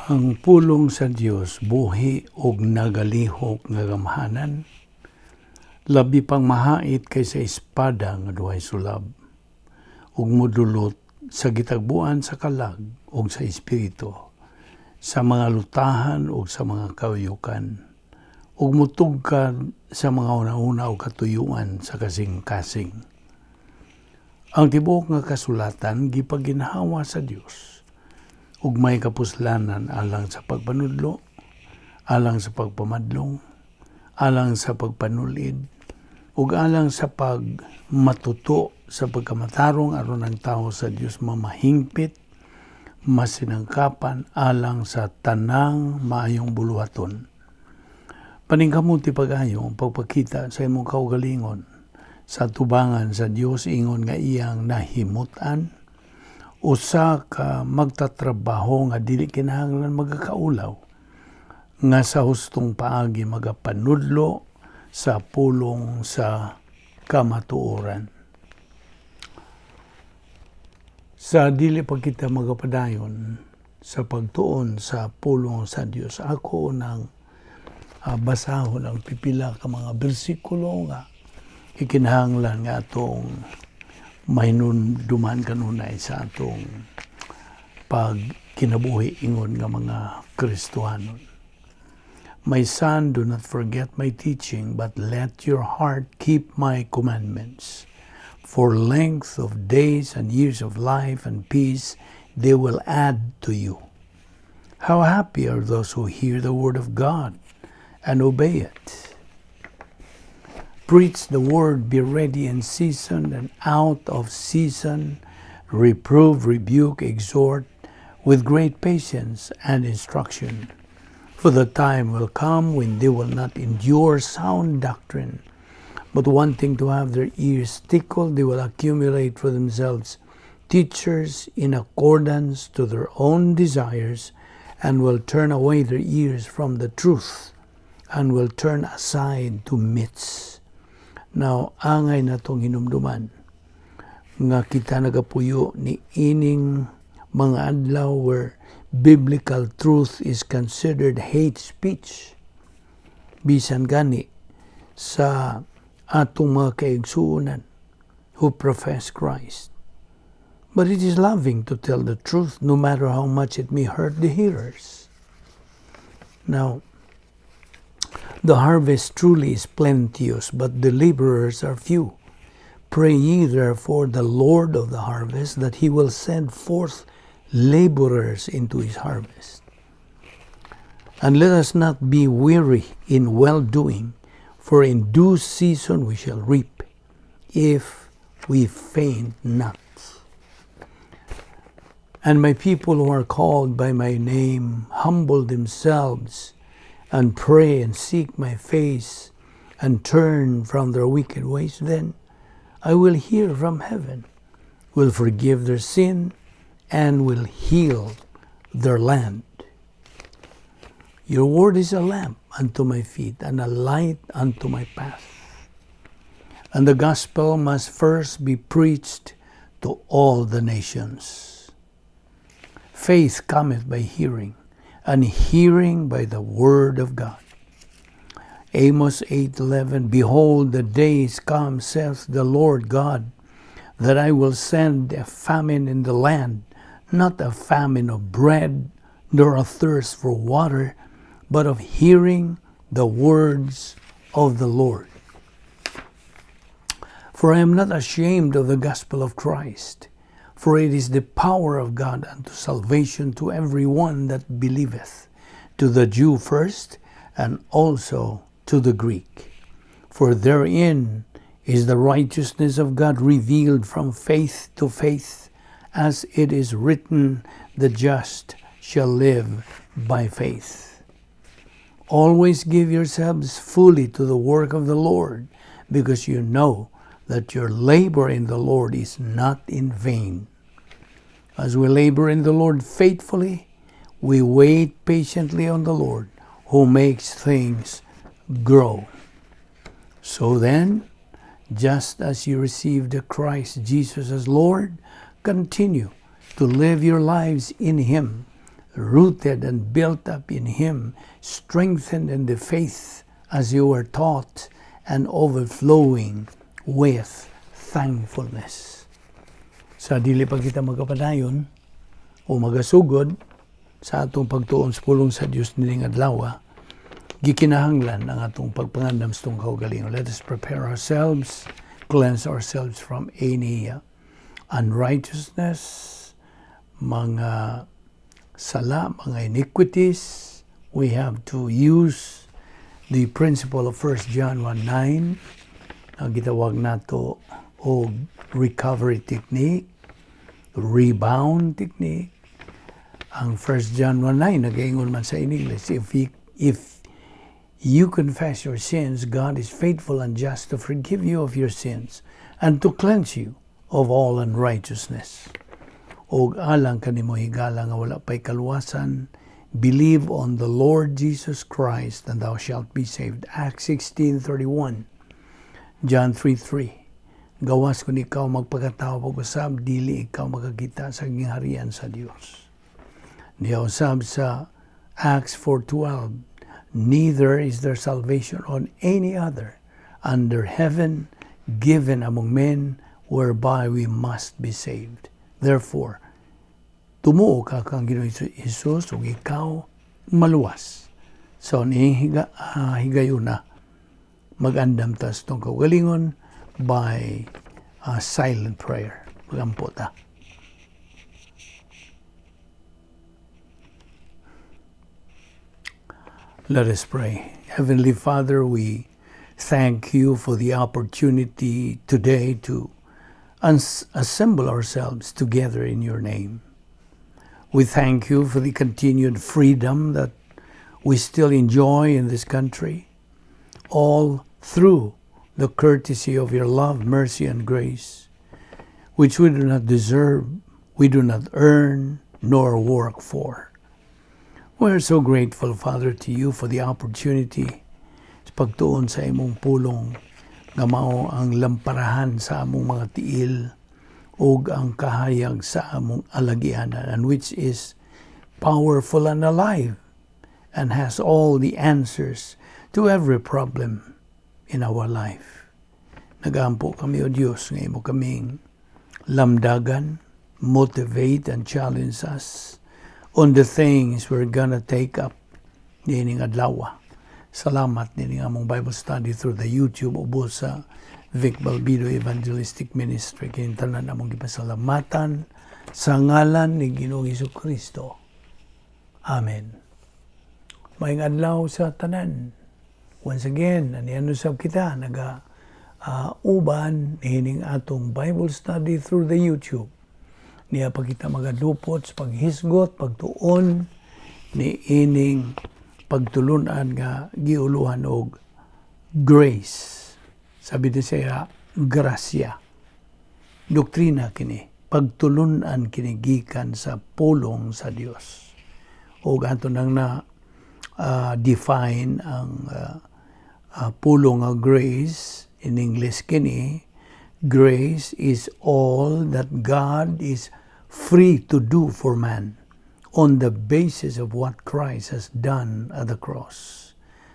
Ang pulong sa Dios buhi ug nagalihok nga gamhanan, labi pang mahait kaysa espada nga duhay sulab, ug modulot sa gitagbuan sa kalag ug sa espiritu, sa mga lutahan ug sa mga kawiyukan, ug mutugkad sa mga hunahuna ug katuyuan sa kasing-kasing. Ang tibuok nga kasulatan gipaginhawa sa Dios ug may kapuslanan alang sa pagpanudlo, alang sa pagpamadlong, alang sa pagpanulid, ug alang sa pagmatuto sa pagkamatarong aron ang tao sa Dios mamahingpit, masinangkapan alang sa tanang maayong buluhaton. Paningkamuti pag-ayo ang pagpakita sa imong kaugalingon sa tubangan sa Dios ingon nga iyang nahimutan, usa ka magtatrabaho nga dili kinahanglan magakaulaw, nga sa hustong paagi magapanudlo sa pulong sa kamatuoran. Sa dili pa kita magapadayon sa pagtuon sa pulong sa Dios, ako nang basahon ang pipila ka mga bersikulo nga ikinahanglan nga atong mahinumduman kanunay sa atong pagkinabuhi ingon nga mga Kristohanon. My son, do not forget my teaching, but let your heart keep my commandments. For length of days and years of life and peace they will add to you. How happy are those who hear the word of God and obey it. Preach the word, be ready in season and out of season, reprove, rebuke, exhort with great patience and instruction. For the time will come when they will not endure sound doctrine, but wanting to have their ears tickled, they will accumulate for themselves teachers in accordance to their own desires, and will turn away their ears from the truth, and will turn aside to myths. Now, angay natong hinumduman nga kita nagapuyo ni ining mga adlaw where biblical truth is considered hate speech, bisan gani sa atong mga kaigsuonan who profess Christ. But it is loving to tell the truth, no matter how much it may hurt the hearers. Now, the harvest truly is plenteous, but the laborers are few. Pray ye therefore the Lord of the harvest that he will send forth laborers into his harvest. And let us not be weary in well doing, for in due season we shall reap, if we faint not. And my people who are called by my name humble themselves and pray and seek my face and turn from their wicked ways, then I will hear from heaven, will forgive their sin, and will heal their land. Your word is a lamp unto my feet and a light unto my path. And the gospel must first be preached to all the nations. Faith cometh by hearing, and hearing by the word of God. Amos 8:11: Behold, the days come, saith the Lord God, that I will send a famine in the land, not a famine of bread, nor a thirst for water, but of hearing the words of the Lord. For I am not ashamed of the gospel of Christ, for it is the power of God unto salvation to every one that believeth, to the Jew first, and also to the Greek. For therein is the righteousness of God revealed from faith to faith, as it is written, "The just shall live by faith." Always give yourselves fully to the work of the Lord, because you know that your labor in the Lord is not in vain. As we labor in the Lord faithfully, we wait patiently on the Lord, who makes things grow. So then, just as you received Christ Jesus as Lord, continue to live your lives in Him, rooted and built up in Him, strengthened in the faith as you were taught, and overflowing with thankfulness. Sa dili pa kita magkapadayon o magasugod sa atong pagtuon sa pulong sa Dios nining adlaw, gikinahanglan ang atong pagpangandam sa atong kaugalingon. Let us prepare ourselves, cleanse ourselves from any unrighteousness, mga sala, mga iniquities. We have to use the principle of 1 John 1:9 ang gitawag nato og recovery technique, rebound technique. Ang 1 John 1:9 nagaingon man sa in English, if you confess your sins, God is faithful and just to forgive you of your sins and to cleanse you of all unrighteousness. Og alang kanimo higala nga wala pay kaluwasan, believe on the Lord Jesus Christ and thou shalt be saved. Acts 16:31, John 3:3. Gawas kung ikaw magpakatao pag-usab, dili ikaw makakita sa gingharian sa Dios. Niya usab sa Acts 4:12, neither is there salvation on any other under heaven given among men whereby we must be saved. Therefore, tumuo ka kang Ginoong Jesus ug ikaw maluwas. So, ni higayuna, mag-andam ta sa atong kaugalingon by silent prayer. Magampo ta. Let us pray. Heavenly Father, we thank you for the opportunity today to assemble ourselves together in your name. We thank you for the continued freedom that we still enjoy in this country, all through the courtesy of your love, mercy, and grace, which we do not deserve, we do not earn, nor work for. We are so grateful, Father, to you for the opportunity sa pagtuon sa imong pulong nga mao ang lamparahan sa among mga tiil ug ang kahayag sa among alagianan, and which is powerful and alive and has all the answers to every problem in our life. Nagampo kami, O Diyos, nga imo kaming lamdagan, motivate and challenge us on the things we're gonna take up niining adlaw. Salamat nining among Bible study through the YouTube ubos sa Vic Balbido Evangelistic Ministry. Kining tanan among gipasalamatan sa ngalan ni Ginoong Kristo. Amen. Maayong adlaw sa tanan. Once again, aniano sab kita naga uban niining atong Bible study through the YouTube. Niya pa kita magadupot sa paghisgot, pagtuon ni ining pagtulunan nga giuluhan og grace. Sabi di siya, grasya. Doktrina kini, pagtulunan kini gikan sa pulong sa Dios. Og ato nang na define ang pulong nga grace. In English kini, grace is all that God is free to do for man on the basis of what Christ has done at the cross.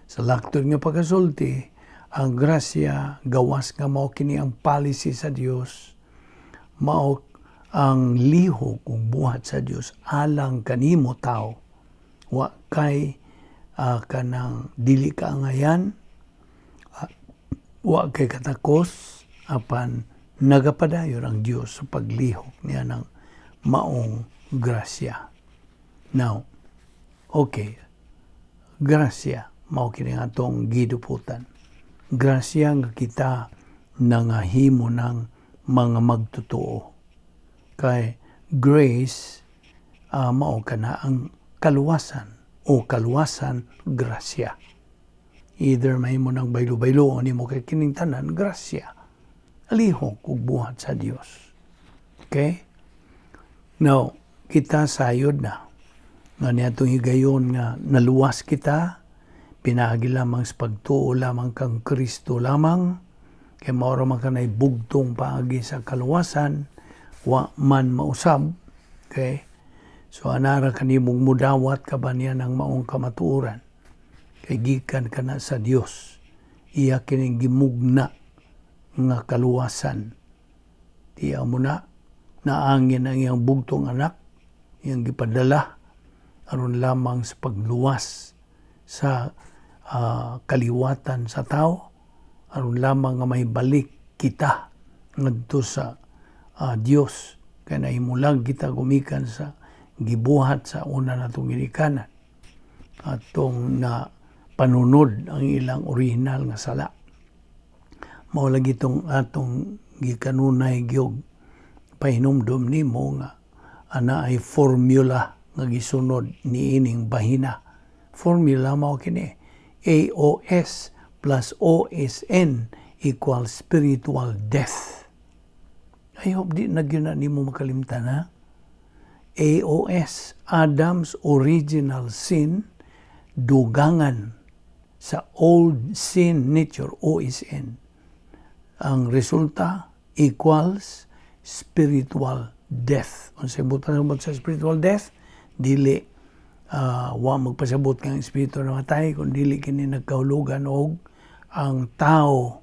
Sa laktod nga pagkasulti, ang grasya gawas nga mao kini ang policy sa Dios, mao ang lihok ug buhat sa Dios alang kanimo tao. Wa kay kanang dili ka angayan, wa kay katakos, apan nagapadayon ang Dios sa paglihok niya ng maong grasya. Now, okay, grasya, mao kini ang atong giduputan. Grasya nga kita nangahimo ng mga magtotoo. Kay grace, mao kana ang kaluwasan o kaluwasan grasya. Either mahimo ng baylo-baylo nimo kay kining tanan grasya. Alihok ug buhat sa Dios. Okay? Now, kita sayod na nga niadtong higayon nga naluwas kita pinaagi lamang sa pagtuo lamang kang Kristo lamang, kay mao ra man kanay bugtong paagi sa kaluwasan, wa man mausab. Okay? So anara kanimong mudawat ka ba niya ng maong kamatuoran? Kay gikan ka na sa Dios. Iya kining gimugna nga kaluwasan. Tiya mo na, naangin ang iyang bugtong anak, iyang gipadala aron lamang sa pagluwas sa kaliwatan sa tao, aron lamang nga mahibalik kita ngadto sa Dios, kay nahimulag kita gumikan sa gibuhat sa una natong ginikanan atong na panunod ang ilang orihinal nga sala. Mao lagi tong atong gikanunay gyud pahinumdom nimo nga ana ay formula nga gisunod niining bahina. Formula mao kini: AOS plus OSN equals spiritual death. I hope di na gyud na nimo makalimtan, ha. AOS, Adam's original sin, dugangan sa old sin nature, OSN. Ang resulta equals spiritual death. Unsay buot pasabot sa spiritual death? Dili wa magpasabot nga ang espiritu namatay, kun dili kini nagkahulugan og ang tao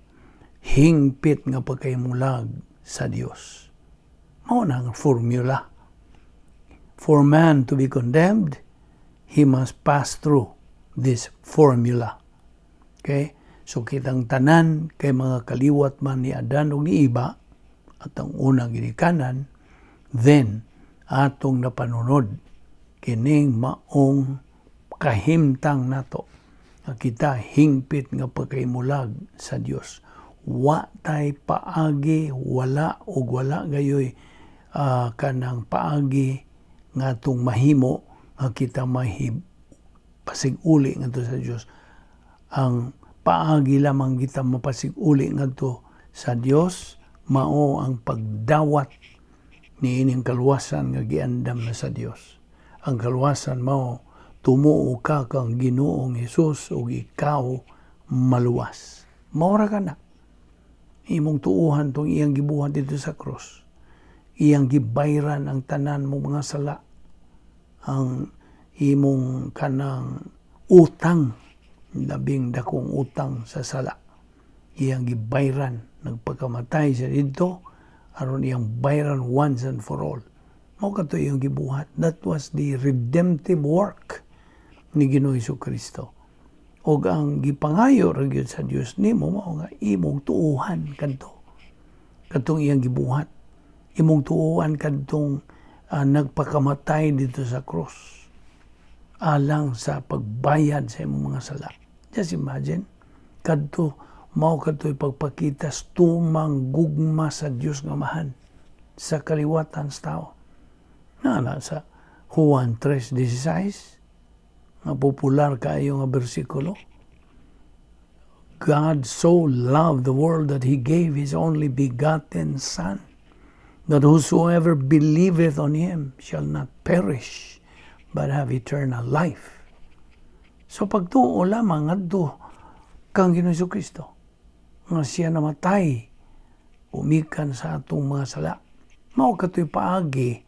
hingpit nga pagkahimulag sa Dios. Mao na ang formula. For man to be condemned, he must pass through this formula. Okay? So kitang tanan kay mga kaliwat man ni Adan ug ni Eva at ang unang ginikanan, then atong napanunod kining maong kahimtang nato nga kita hingpit nga pagkahimulag sa Dios. Wa tay paagi, wala ug wala gayoy kanang paagi nga atong mahimo nga kita mahib pasig-uli ngadto sa Dios. Ang paagi lamang kita mapasig-uli ngadto sa Dios mao ang pagdawat niining kaluwasan nga giandam na sa Dios. Ang kaluwasan mao tumuo ka kang Ginoong Hesus ug ikaw maluwas. Mao ra kana. Imong tuuhan tong iyang gibuhat dito sa cross. Iyang gibayran ang tanan mo mga sala. Ang imong kanang utang, labing dakong utang sa sala. Iyang gibayran, nagpakamatay siya dito aron iyang bayran once and for all. Mao kato iyang gibuhat. That was the redemptive work ni Ginoo Kristo. Og ang gipangayo ra gyud sa Dios nimo mao nga imong tuuhan kadto. Kadtong iyang gibuhat. Imong tuuhan kadtong nagpakamatay dito sa cross alang sa pagbayad sa imong mga sala. Just imagine, kadto mao kadto pagpakita sa tumang gugma sa Dios nga Amahan sa kaliwatan sa tao. Na sa Juan 3:16 nga popular kaayo nga bersikulo. God so loved the world that He gave His only begotten Son, that whosoever believeth on Him shall not perish, but have eternal life. So pagtuo lamang ngadto kang Ginoo Kristo nga siya namatay umikan sa atong mga sala. Mao katoy paagi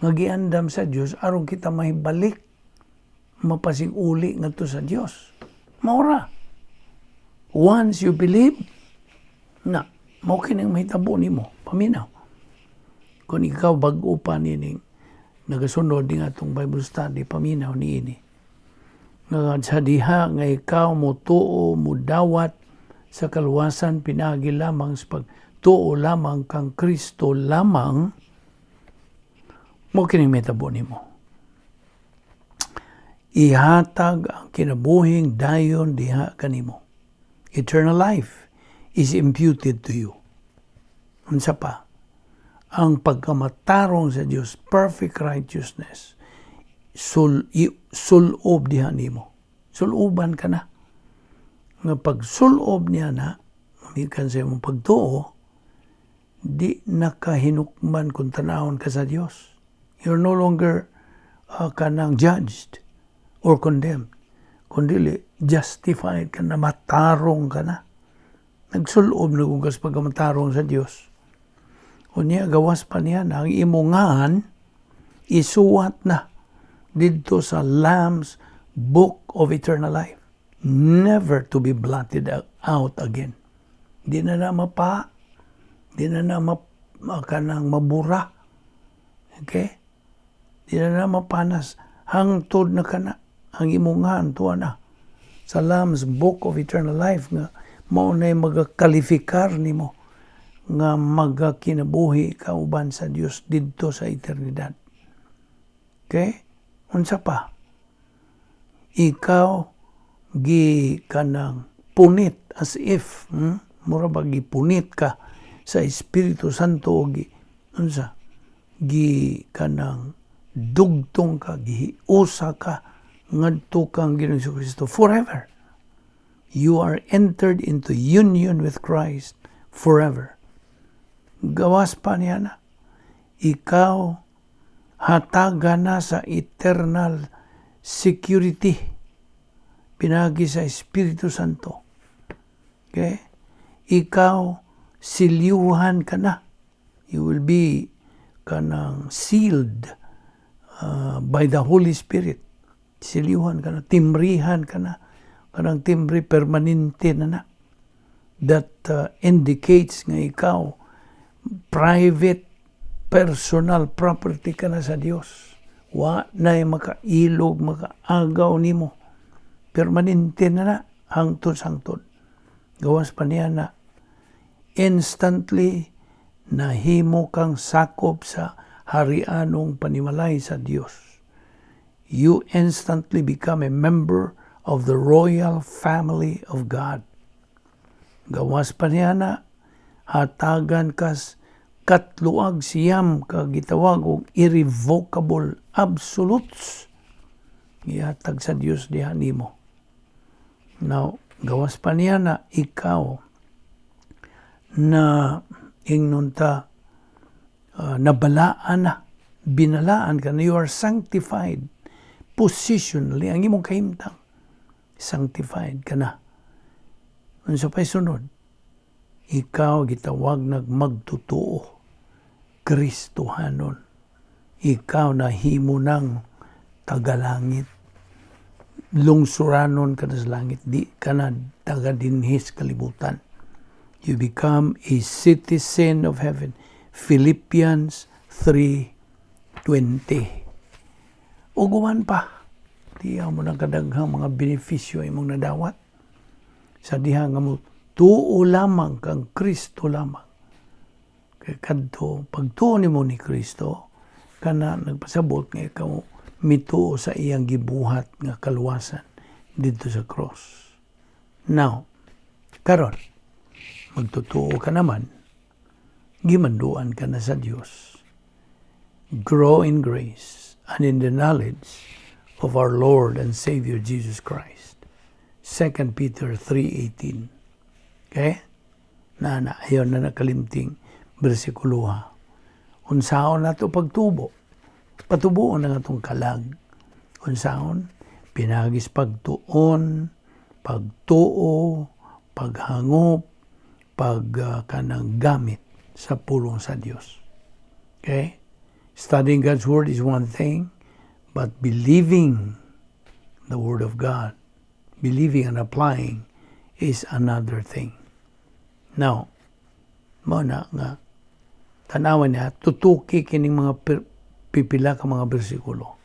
nga giandam sa Dios aron kita mahibalik, mapasig-uli ngadto sa Dios. Mao ra. Once you believe, na, mao kining mahitabo nimo, paminaw. Kung ikaw bag-o pa nining nagasunod ning atong Bible study, paminaw niini. Nga sa diha nga ikaw mo tuo, mo dawat sa kaluwasan pinagi lamang sa pagtuo lamang kang Kristo lamang, mao kining mahitabo nimo. Ihatag ang kinabuhing dayon diha kanimo. Eternal life is imputed to you. Unsa pa? Ang pagkamatarong sa Dios, perfect righteousness, sulob diha nimo. Suloban ka na. Nga pag sulob niya na, gikan sa imong pagtuo, di nakahinukman kung tanawon ka sa Dios. You're no longer kanang judged or condemned. Kundi justified ka na, matarong ka na. Nagsulob na kung kas pagkamatarong sa Dios. Unya, gawas pa niya na ang imongahan, isuwat na. didto sa Lamb's Book of Eternal Life. Never to be blotted out again. Di na na mapa, di na na kanang mabura. Okay? Di na na mapanas. Hangtod na kana ang imong ngalan tuwa na sa Lamb's Book of Eternal Life nga mao na magakalifikar nimo nga magakinabuhi ka uban sa Dios didto sa eternidad. Okay? Unsa pa? Ikaw gi kanang punit as if, Mura ba gipunit ka sa Espiritu Santo o gi unsa, gi kanang dugtong ka, gihiusa ka ngadto kang Ginoong Kristo forever. You are entered into union with Christ forever. Gawas pa niya na ikaw hatagan na sa eternal security pinagi sa Espiritu Santo. Okay? Ikaw silyuhan ka na. You will be kanang sealed by the Holy Spirit. Silyuhan ka na, timbrihan ka na. Kanang timbre permanente na na. That indicates nga ikaw private personal property ka na sa Dios. Wa na makailog, makaagaw nimo. Permanente na na, hangtod hangtod. Gawas pa niya na instantly nahimo kang sakop sa harianong panimalay sa Dios. You instantly become a member of the royal family of God. Gawas pa niya na hatagan kas katluag siyam ka gitawag og irrevocable absolutes gihatag sa Dios diha nimo. Now, gawas pa niya na ikaw na ingnon ta nabalaan na, binalaan ka na, you are sanctified positionally, ang imong kahimtang, sanctified ka na. Unsa pa'y sunod? Ikaw gitawag nag magtotoo, Kristohanon. Ikaw nahimo ng tagalangit. Lungsuranon ka na sa langit, di ka na taga dinhis kalibutan. You become a citizen of heaven. Philippians 3:20. Ug uban pa, diha mo nang kadaghang mga benepisyo imong nadawat. Sa diha nga mo tuo lamang kang Kristo lamang. Kay kadto pagtuo nimo ni Kristo, kana nagpasabot nga ikaw mituo sa iyang gibuhat nga kaluwasan didto sa cross. Now, karon magtutuo ka naman, gimanduan ka na sa Dios. Grow in grace and in the knowledge of our Lord and Savior Jesus Christ. 2 Peter 3:18. Okay? Na na ayon na nakalimting bersikulo ha. Unsaon nato pagtubo? Patubuon ang atong kalag. Unsaon? Pinagis pagtuon, pagtuo, paghangop, pag kanang gamit sa pulong sa Dios. Okay? Studying God's Word is one thing, but believing the Word of God, believing and applying is another thing. Now, mao na nga tanawan niya, tutuki kining mga pipila ka mga bersikulo.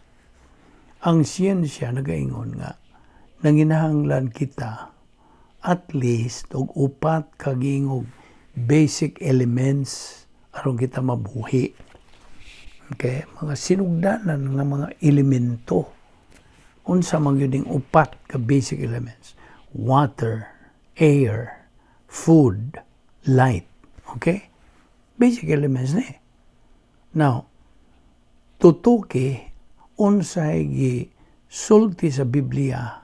Ang siyensya nagaingon nga nanginahanglan kita at least og upat ka giingog basic elements aron kita mabuhi. Okay, mga sinugdanan nga mga elemento. Unsa man gyud ning upat ka basic elements? Water, air, food, light. Okay? Basic elements ni. Now, tutuki unsay gi sulti sa Biblia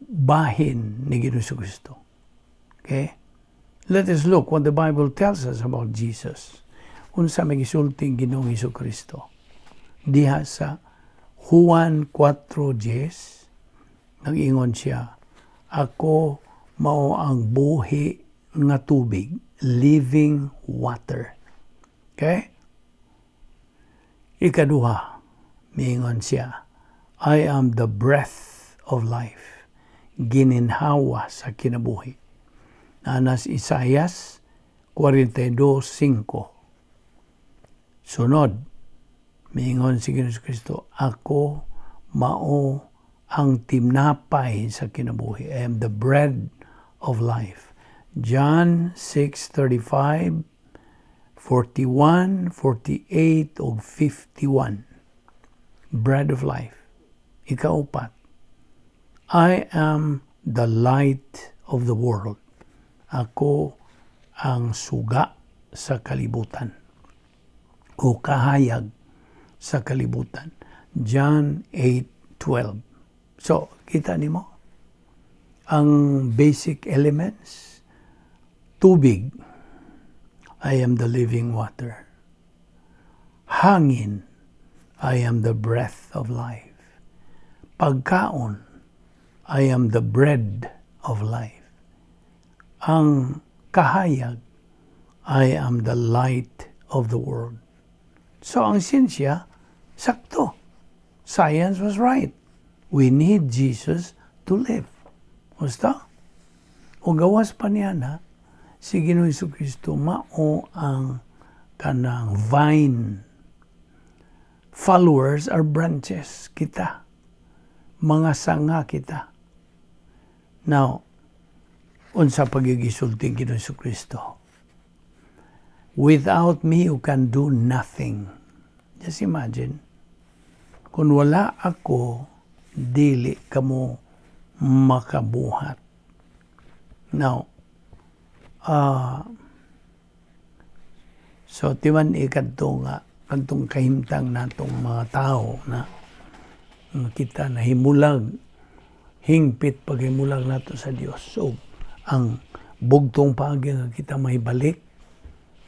bahin ni Ginoong Kristo. Okay? Let us look what the Bible tells us about Jesus. Unsa may gisulti ang Ginoong Kristo. Diha sa Juan 4:10, nag-ingon siya, "Ako mao ang buhi nga tubig," living water. Okay? Ikaduha, Miingon siya, "I am the breath of life." Gininhawa sa kinabuhi. Naa sa Isaias 42:5. Sunod, miingon si Ginoong Kristo, "Ako mao ang tinapay sa kinabuhi." "I am the bread of life." John 6:35, 41, 48, ug 51. Bread of life. Ikaupat, "I am the light of the world." Ako ang suga sa kalibutan o kahayag sa kalibutan. John 8:12. So, kita nimo ang basic elements: tubig, "I am the living water." Hangin, "I am the breath of life." Pagkaon, "I am the bread of life." Ang kahayag, "I am the light of the world." So ang siyensya, sakto. Science was right. We need Jesus to live. Gusto? O gawas pa niya na, si Ginoong Kristo mao ang kanang vine. Followers are branches kita. Mga sanga kita. Now, unsa pagigisulti Ginoong Kristo? "Without me, you can do nothing." Just imagine, kung wala ako, dili kamo makabuhat. Now, so timan ikadto nga kadtong kahimtang natong mga tao na nga kita na himulag hingpit paghimulag nato sa Dios. So ang bugtong paagi nga kita mahibalik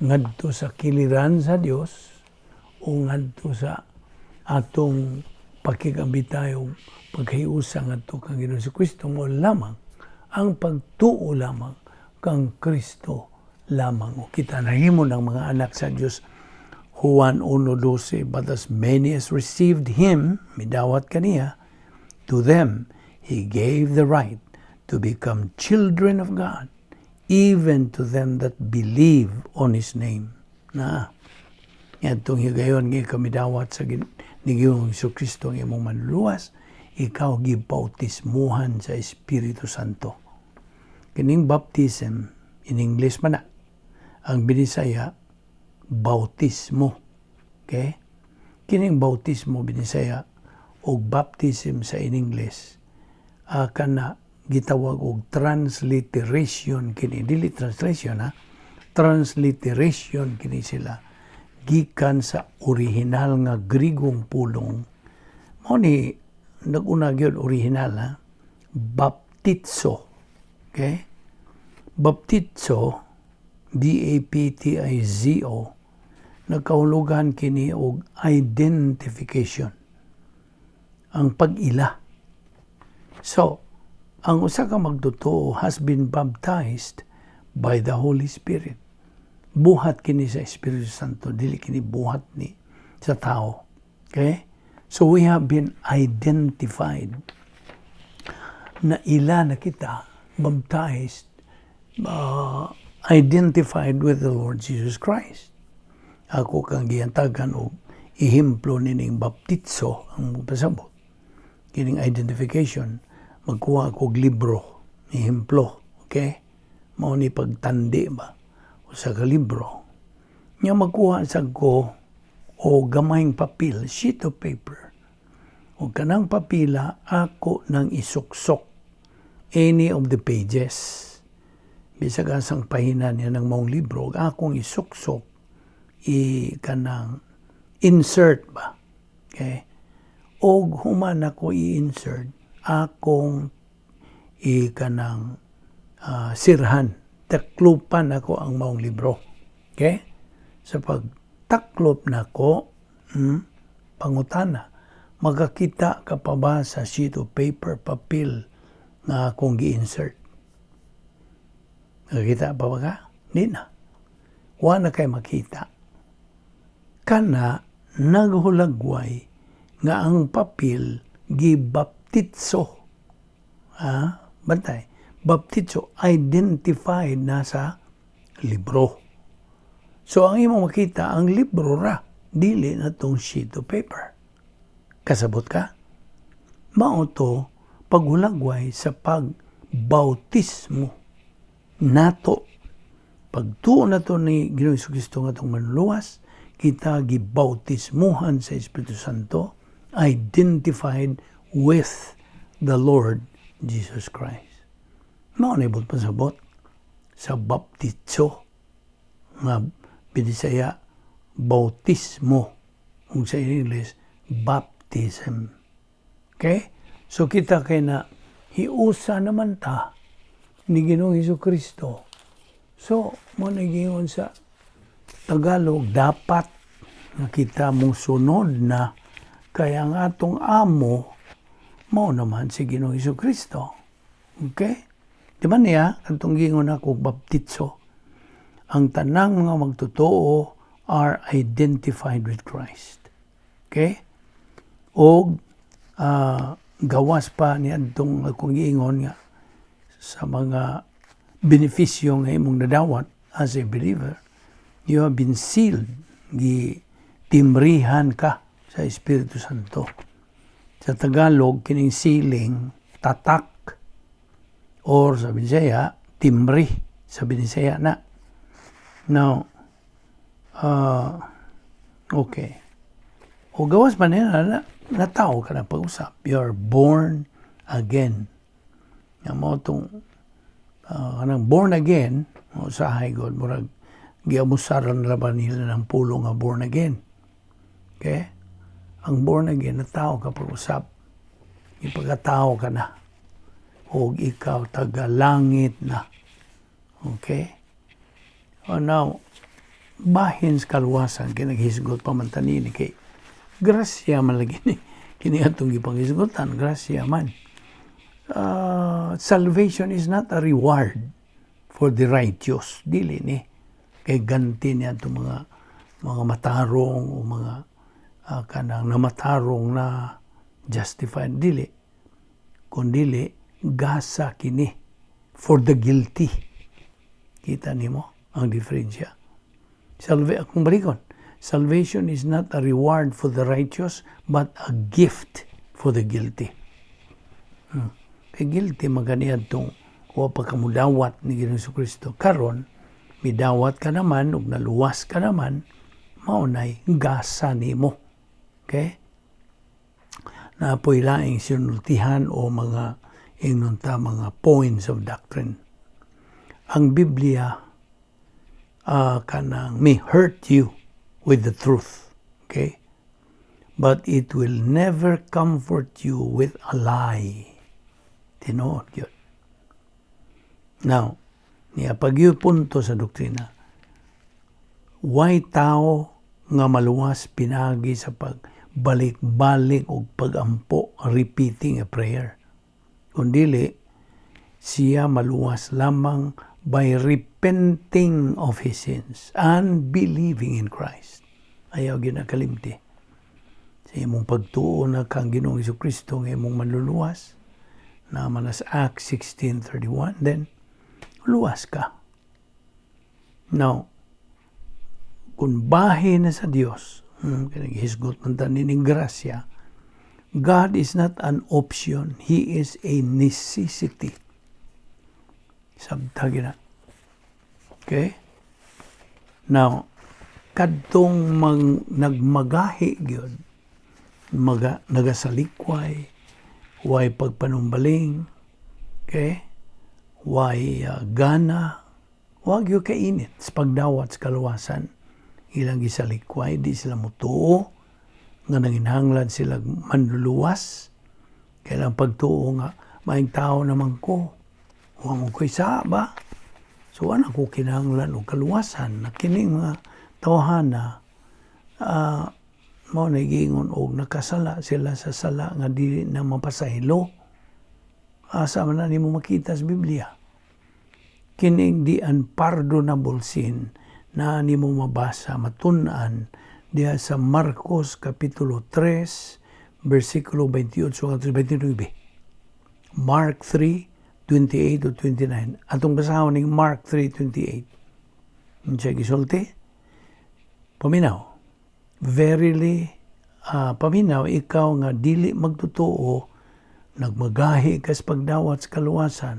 ngadto sa kiliran sa Dios o ngadto sa atong pakigambitay o paghiusa ngadto kang Ginoong Kristo mao lamang ang pagtuo lamang kang Kristo lamang o kita nahimo ng mga anak sa Dios. Juan 1:12, "But as many as received him," midawat kaniya, "to them he gave the right to become children of God, even to them that believe on his name." Na ngadtong higayon nga ikaw midawat sa ni Ginoong Kristo ang imong manluluwas, ikaw gibautismuhan sa Espiritu Santo. Kining baptism, in English man na, ang Binisaya bautismo. Okay? Kining bautismo Binisaya og baptism sa in English, kana gitawag og transliteration kini, dili translation ha, transliteration kini sila gikan sa orihinal nga Grigong pulong. Mao ni nag-una gyud orihinal ha, baptizo. Okay, baptizo, B A P T I Z O, nagkahulugan kini og identification, ang pag-ila. So ang usa ka magtotoo has been baptized by the Holy Spirit. Buhat kini sa Espiritu Santo, dili kini buhat ni sa tao. Okay? So we have been identified na ila na kita, baptized, identified with the Lord Jesus Christ. Ako kang gihantagan og ehemplo nining baptizo ang pasabot. Kining identification, magkuha ko og libro, ehemplo, okay? Mao ni pagtandi ba usa ka libro. Nya magkuha sad ko o gamayng papel, sheet of paper. O kanang papila ako nang isuksok any of the pages. Bisag asang pahina niya ng maong libro, ug akong isuksok i kanang insert ba. Okay? Og human ako i-insert, akong i kanang sirhan. Taklupan ako ang maong libro. Okay? Sa pagtaklop nako, pangutana, magakita ka pa ba sa sheet of paper, papel nga akong gi-insert? Nakakita pa ba ka? Di na. Wa na kay makita. Kana naghulagway Nga ang papel gibaptitso. Ha? Bantay. Baptitso, identified na sa libro. So ang imong makita, ang libro ra, dili na tong sheet of paper. Kasabot ka? Mao to paghulagway sa pagbautismo nato. Pagtuo nato ni Ginoong Kristo nga atong manluluwas, kita gibautismuhan sa Espiritu Santo, identified with the Lord Jesus Christ. Mao na ibot pasabot sa baptitso nga Binisaya bautismo, kung sa English, baptism. Okay? So kita kay na hiusa naman ta ni Ginoong Hesus Kristo. So, mao na giingon sa Tagalog, dapat nga kita musunod na kay ang atong amo mao naman si Ginoong Hesus Kristo. Okay? Di ba niya, katong giingon ako, baptitso, ang tanang mga magtotoo are identified with Christ. Okay? O gawas pa ni adtong akong giingon nga sa mga benepisyo nga imong nadawat as a believer, you have been sealed, gi timrihan ka sa Espiritu Santo. Sa Tagalog, kining sealing, tatak, or sa Bisaya, timri, sa Binisaya na. Now, okay. O gawas pa niya, na, natao ka na pag-usap. You are born again. Nga mao tong kanang born again, o sa God, murag giabusaran ra ba nila ng pulo nga born again. Okay? Ang born again, natao ka pag-usap. Ipagkatao ka na. O ikaw taga-langit na. Okay? O now, bahin sa kaluwasan, kinaghisgot pa man tanini kay grasya man lagi ni kini atong gipanghisgotan, grasya man. Salvation is not a reward for the righteous, dili ni kay ganti niya itong mga matarong o mga kanang namatarong na justified, dili, kundili gasa kini for the guilty. Kita nimo ang diferensya? Akong balikon, salvation is not a reward for the righteous but a gift for the guilty. Kay guilty maganiad tong wa pa ka mudawat ni Ginoong Kristo. Karon midawat ka naman ug naluwas ka naman, mao nay gasa nimo. Okay? Napoy laing sinultihan o mga ingnon ta mga points of doctrine. Ang Biblia kanang may hurt you with the truth. Okay? But it will never comfort you with a lie. Tinuod yun. Now, niya pag punto sa doktrina, why tao nga maluwas pinagi sa pagbalik-balik o pagampo, repeating a prayer? Kung dili, siya maluwas lamang by repenting of his sins and believing in Christ. Ayaw ginakalimti. Sa imong pagtuo na kang Ginoong Kristo nga imong manluluwas, na manas Acts 16:31, then luwas ka. Now, kung bahin na sa Dios, hisgot man ta ning grasya, God is not an option, He is a necessity. Sabta gina. Okay? Now, kadtong nagmagahi gyud, nagasalikway, way pagpanumbaling, okay? Way gana, wag gyud kainit sa pagdawat sa kaluwasan. Ilang gisalikway, di sila mutuo, nga nanginhanglan sila manluluwas. Kailang pagtuo nga, maing tao naman ko, wa mo ko'y ba? So, ana ko kinahanglan og kaluwasan na kining mga tawhana, mao na giingon og nakasala sila sa sala nga dili na mapasaylo. Asa man na nimo makita sa Biblia? Kining the unpardonable sin na nimo mabasa, matun-an diha sa Marcos Kapitulo 3 versikulo 28 ngadto 29. Mark 3, 28 to 29. Atong basahon ning Mark 3:28. Unsa gisulti? Paminaw. Verily, paminaw, ikaw nga dili magtotoo, nagmagahi ka sa pagdawat sa kaluwasan,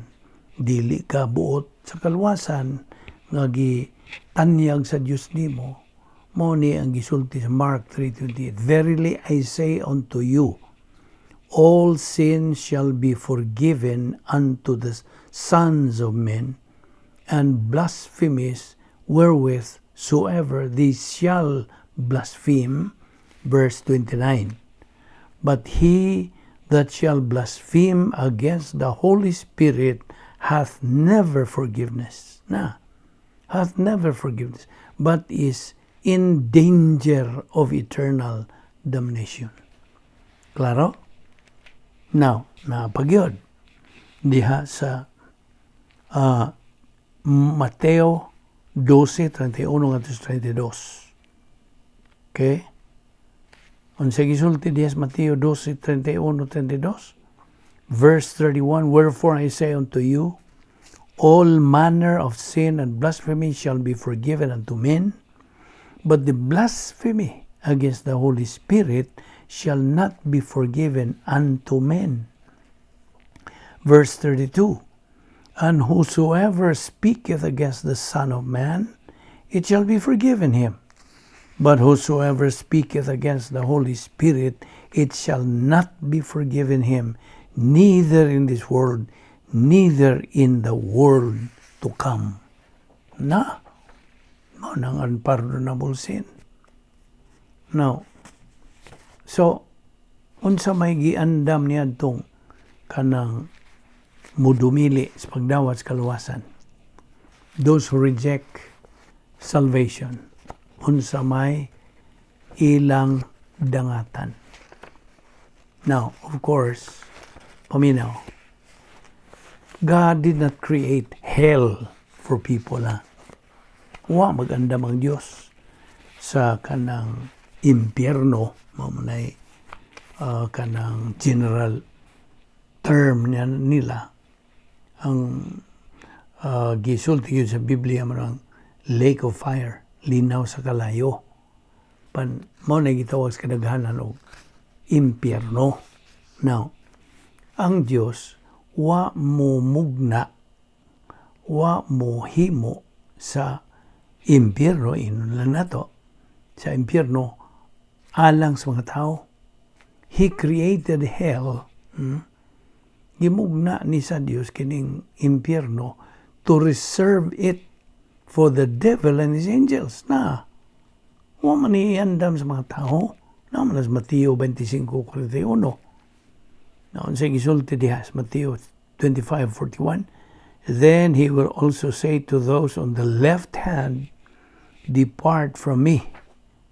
dili ka buot sa kaluwasan nga gitanyag sa Dios nimo. Mao ni ang gisulti sa Mark 3:28. "Verily I say unto you, all sins shall be forgiven unto the sons of men, and blasphemies wherewith soever they shall blaspheme." Verse 29. "But he that shall blaspheme against the Holy Spirit hath never forgiveness." Na, hath never forgiveness, but is in danger of eternal damnation. Klaro? Now, naa pa gyud diha sa Mateo 12:31 ngadto sa 32. Okay? Unsa gisulti diha sa Mateo 12:31 32? Verse 31, "Wherefore I say unto you, all manner of sin and blasphemy shall be forgiven unto men, but the blasphemy against the Holy Spirit shall not be forgiven unto men." Verse 32, "And whosoever speaketh against the Son of Man, it shall be forgiven him. But whosoever speaketh against the Holy Spirit, it shall not be forgiven him, neither in this world, neither in the world to come." Na, mao nang unpardonable sin. Now, so, unsa may giandam niadtong kanang mudumili sa pagdawat sa kaluwasan? Those who reject salvation, unsa may ilang dangatan? Now, of course, paminaw, God did not create hell for people. Ha? Wa magandam ang Diyos sa kanang impyerno, mao man kanang general term niya nila. Ang gisulti gyud sa Biblia man ang lake of fire, linaw sa kalayo. Pan mao na gitawag sa kadaghanan og impyerno. Now, ang Dios wa mo mugna, wa mo himo sa impyerno, inon lang nato, sa impyerno alang sa mga tao. He created hell. Gimugna ni sa Dios kining impyerno to reserve it for the devil and his angels. Na, wa man iandam sa mga tao. Naa man sa Mateo 25:41. Na unsay gisulti diha sa Mateo 25:41? "Then he will also say to those on the left hand, 'Depart from me,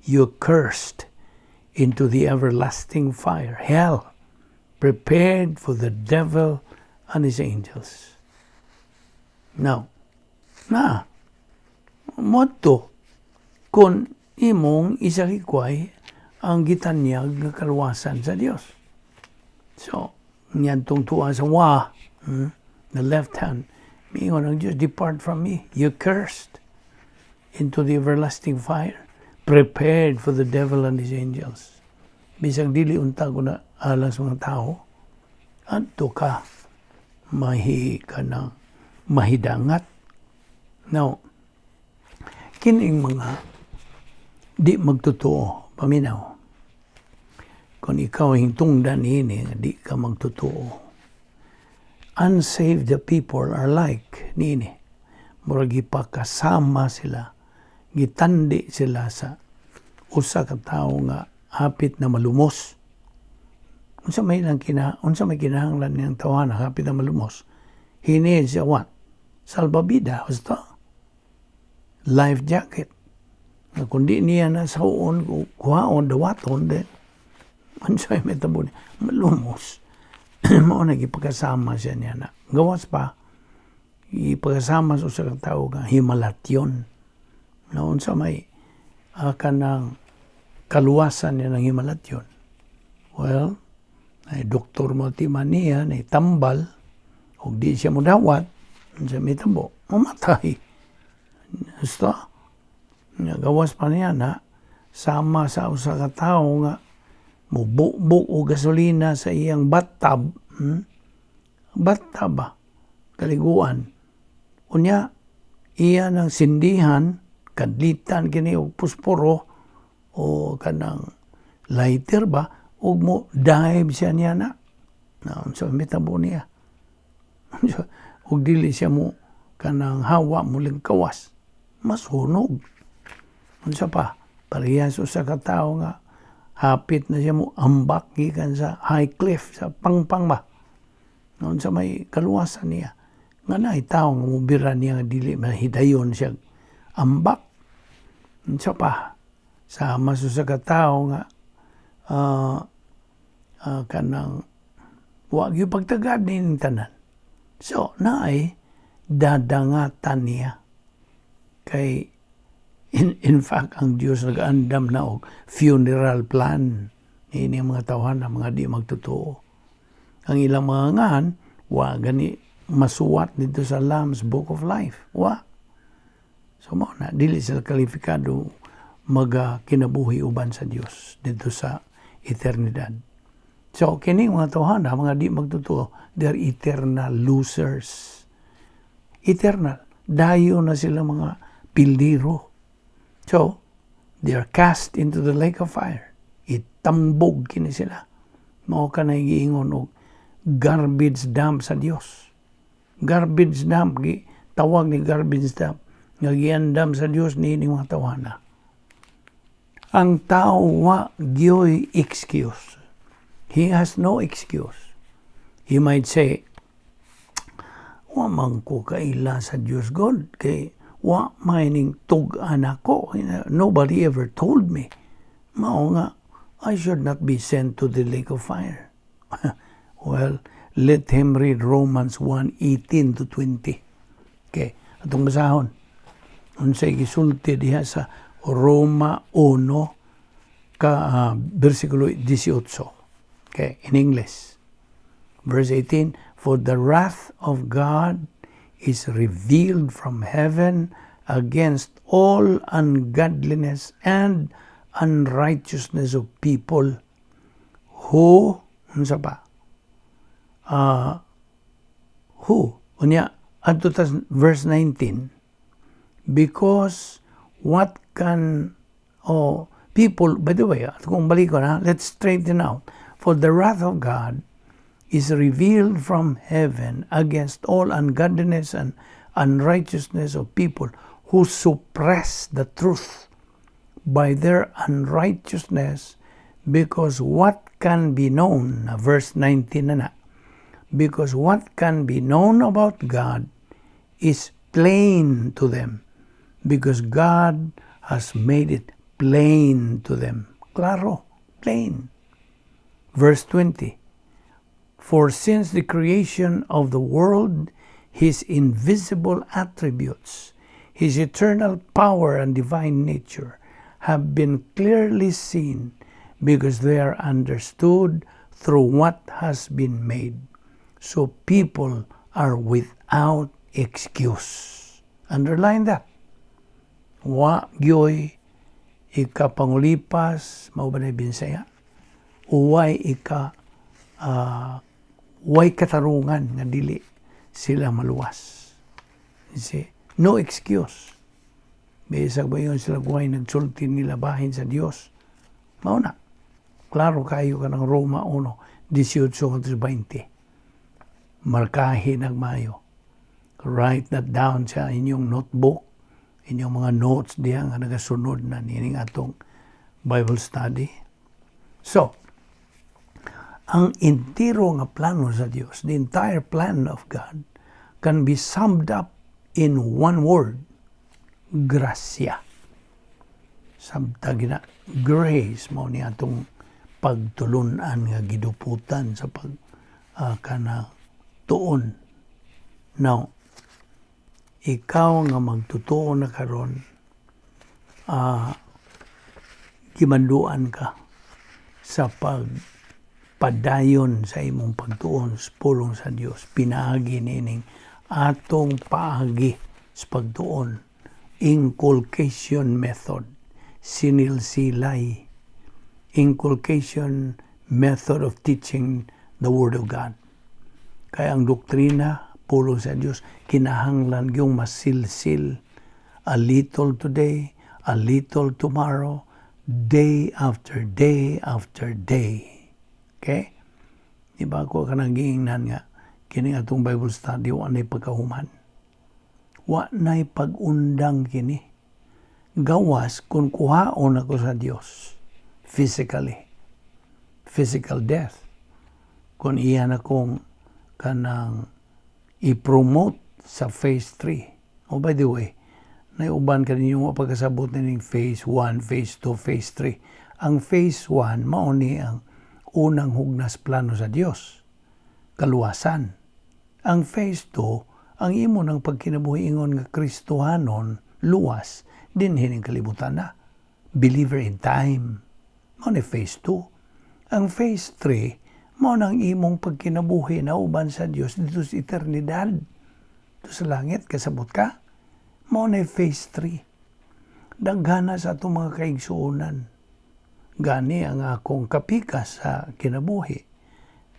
you cursed, into the everlasting fire, hell, prepared for the devil and his angels.'" Now, na, moto, kung imong isalikway ang gitanyag nga kaluwasan sa Dios. So, niyadtong tuwa sa wa, the left hand, miingon ang Diyos, "Depart from me, you cursed, into the everlasting fire, prepared for the devil and his angels." Bisag dili unta ko na alang sa mga tao, adto ka mahi ka ng mahidangat. Now, kining mga di magtotoo, paminaw. Kung ikaw hingtungdan ini, nga di ka magtotoo. Unsaved people are like niini. Murag gipakasama sila, gitandi sila sa usa ka tawo nga hapit na malumos. Unsa may kinahanglan niyang tawhana hapit na malumos? He needs a what? Salbabida, basta. Life jacket. Nga kung di niya na saon, kuhaon, dawaton, then unsa may tabo niya? Malumos. Mao na gipagkasama siya niya na. Gawas pa, ipagkasama sa usa ka tawo nga himalatyon. Na unsa may kanang kaluwasan niya ng himalatyon. Well, ay doktor mo ti maniya, nay tambal, ug di siya modawat, unsa mahitabo? Mamatay. Basta, gawas pa niya na, sama sa usa ka tawo nga mubukbuk og gasolina sa iyang bathtub, Bathtub ba? Kaliguan. Unya, iya nang sindihan, kadlitan kini og posporo o kanang lighter ba, ug mo dive siya niya na. Na unsa mahitabo niya? Ug dili siya mo kanang hawa mo kawas, masunog. Unsa pa? Parehas usa ka tawo nga hapit na siya mo ambak gikan sa high cliff, sa pangpang ba. Unsa may kaluwasan niya? Nga naay tawo nga mobira niya nga dili mahidayon siya ambak. Unsa pa? Sama sa usa ka tawo nga kanang wa gyud pagtagad nining tanan. So, naay dadangatan niya. Kay in fact, ang Dios nag-andam na og funeral plan niini mga tawhan na mga di magtotoo. Ang ilang mga ngan, wa gani masuwat dito sa Lamb's Book of Life. Wa. So mao na, dili sila kalifikado maga kinabuhi uban sa Dios dito sa eternidad. So kini mga tawhana, mga di magtotoo, they are eternal losers. Eternal. Dayo na sila mga pildiro. So, they are cast into the lake of fire. Itambog kini sila. Mao ka na giingon og garbage dump sa Dios. Garbage dump, gi, tawag ni garbage dump nga giandam sa Dios niini mga tawhana. Ang tao wa gyoy excuse. He has no excuse. He might say, "Wa man ko kaila sa Dios God kay wa may ning tug-an ako. Nobody ever told me. Mao nga, I should not be sent to the lake of fire." Well, let him read Romans 1:18 to 20. Okay, atong basahon. Unsay gisulti diha sa Roma 1 ka versikulo 18. Okay, in English. Verse 18, "For the wrath of God is revealed from heaven against all ungodliness and unrighteousness of people who," unsa pa? Who? Unya, adto tas verse 19, because what can, oh, people, by the way, kung balik ko na, let's straighten out. "For the wrath of God is revealed from heaven against all ungodliness and unrighteousness of people who suppress the truth by their unrighteousness, because what can be known," verse 19 na, "because what can be known about God is plain to them, because God has made it plain to them." Claro, plain. Verse 20, "For since the creation of the world, His invisible attributes, His eternal power and divine nature, have been clearly seen because they are understood through what has been made. So people are without excuse." Underline that. Wa gyoy ikapangulipas, mao ba na Binsaya? Uway ika way katarungan nga dili sila maluwas. You see? No excuse. Bisag ba yun sila way nagsulti nila bahin sa Dios. Mao na. Klaro kayo ka ng Roma 1, 18 20. Markahin ang mayo. Write that down sa inyong notebook, inyong mga notes diya nga nagasunod na nining atong Bible study. So, ang entiro nga plano sa Dios, the entire plan of God, can be summed up in one word, grasya. Sabta gina, grace mao ni atong pagtulunan nga giduputan sa pag kana tuon. Now, ikaw nga magtutuo na karon, gimanduan ka sa pag Padayon sa imong pagtuon sa pulong sa Dios pinaagi niining atong paagi sa pagtuon, inculcation method, sinilsilay, inculcation method of teaching the Word of God. Kaya ang doktrina, pulong sa Dios, kinahanglan yung masilsil, a little today, a little tomorrow, day after day after day. Okay? Di ba ako kanang giingnan nga kini atong Bible study wa nay pagkahuman? Wa nay pag-undang kini. Gawas kung kuhaon ako sa Dios physically. Physical death. Kung iyan akong kanang i-promote sa phase 3. Oh, by the way, naiuban ka ninyo wa pagkasabot nining phase 1, phase 2, phase 3. Ang phase 1, mao ni ang unang hugnas plano sa Dios, kaluwasan. Ang phase 2, ang imo ng pagkinabuhi ingon nga Kristohanon, luwas, dinhi ning kalibutan na. Believer in time. Mao ni phase 2. Ang phase 3, mao nang imong pagkinabuhi na uban sa Dios dito sa eternidad. Dito sa langit, kasabot ka? Mao ni phase 3. Daghana sa atong mga kaigsuonan. Gani ang akong kapikas sa kinabuhi.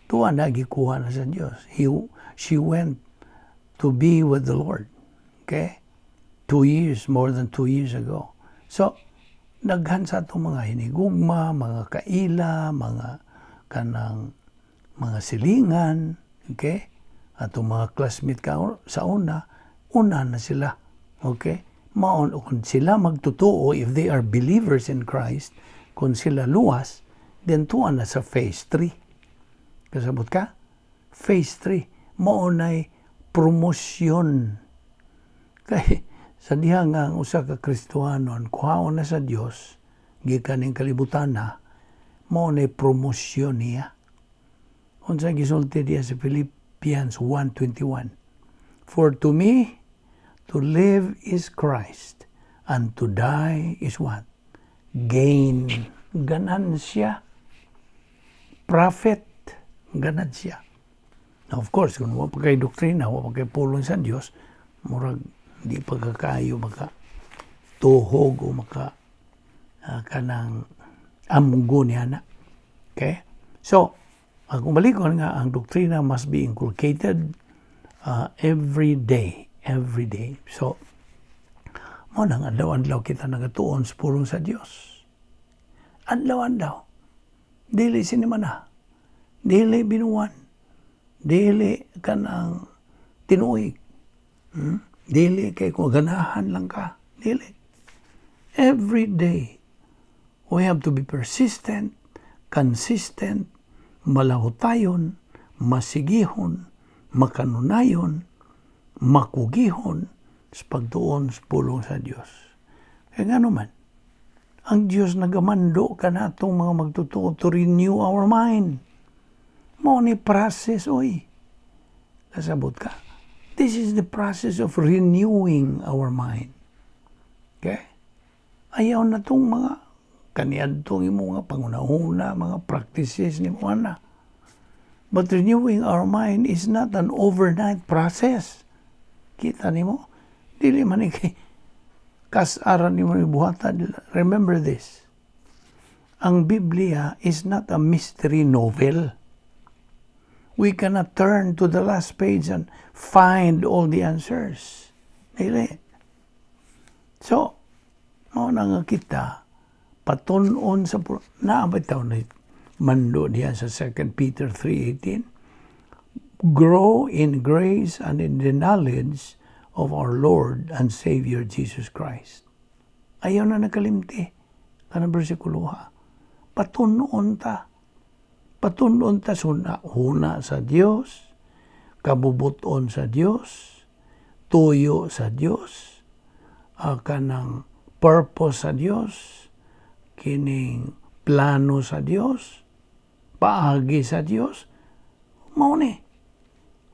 Tuwa na gikuha na sa Dios. She went to be with the Lord. Okay? 2 years, more than 2 years ago. So, daghan sa atong mga hinigugma, mga kaila, mga kanang mga silingan, okay? Atong mga classmate ka sa una, una na sila. Okay? Maon kung sila magtotoo, if they are believers in Christ, kung sila luwas, then tuwa na sa phase 3. Kasabot ka? Phase 3. Mao nay promosyon. Kay sa diha nga ang usa ka Kristohanon kuhaon na sa Dios gikan ning kalibutan na, mao nay promosyon niya. Unsa gisulti diya sa Philippians 1:21? "For to me to live is Christ and to die is what? Gain." Ganansya. Profit. Ganansya. Now, of course, kung wa pa kay doktrina, wa pa kay pulong sa Dios, murag di pa kaayo maka tuhog o maka kanang amgo niya na. Okay? So, akong balikon nga ang doktrina must be inculcated every day, every day. So, mao nang adlaw-adlaw kita nagatuon sa pulong sa Dios. Adlaw-adlaw. Dili sinimana. Dili binuwan. Dili kanang tinuig. Dili kay kung ganahan lang ka. Dili. Every day, we have to be persistent, consistent, malahutayon, masigihon, makanunayon, makugihon sa pagtuon sa pulong sa Dios. Kaya nga naman, ang Dios nagamando kanatong mga magtotoo to renew our mind. Mao ni process, oy. Kasabot ka? This is the process of renewing our mind. Okay? Ayaw na tong mga kaniadtong imo mga pangunahuna, mga practices ni mo na. But renewing our mind is not an overnight process. Kita nimo? Dili man ni kay kas-aran nimo ni buhatan. Remember this. Ang Biblia is not a mystery novel. We cannot turn to the last page and find all the answers. Dili. So, mao na nga kita patun-on sa naa bitaw na mando diya sa 2 Peter 3:18, "Grow in grace and in the knowledge of our Lord and Savior Jesus Christ." Ayaw na nakalimti kanang bersikulo ha. Patun-on ta. Patun-on ta sa huna sa Dios, kabubuton sa Dios, tuyo sa Dios, kanang purpose sa Dios, kining plano sa Dios, paagi sa Dios, mao ni.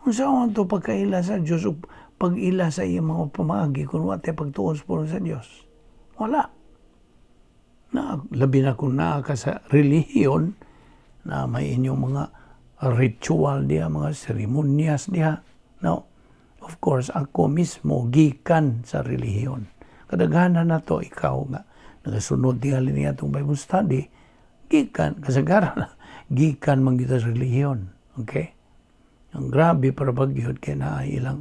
Unsa man to pagkaila sa Dios o pag-ila sa iyang mga pamaagi kung wa tay pagtuon sa pulong sa Dios? Wala. Na, labi na kung naa ka sa relihiyon, Na may inyong mga ritual diha, mga seremonyas diha. No? Of course, ako mismo gikan sa relihiyon. Kadaghanan na to, ikaw nga nagasunod tingali niya atong Bible study, gikan, kasagaran, gikan man kita sa relihiyon. Okay? Ang grabe para bagyod kay na ilang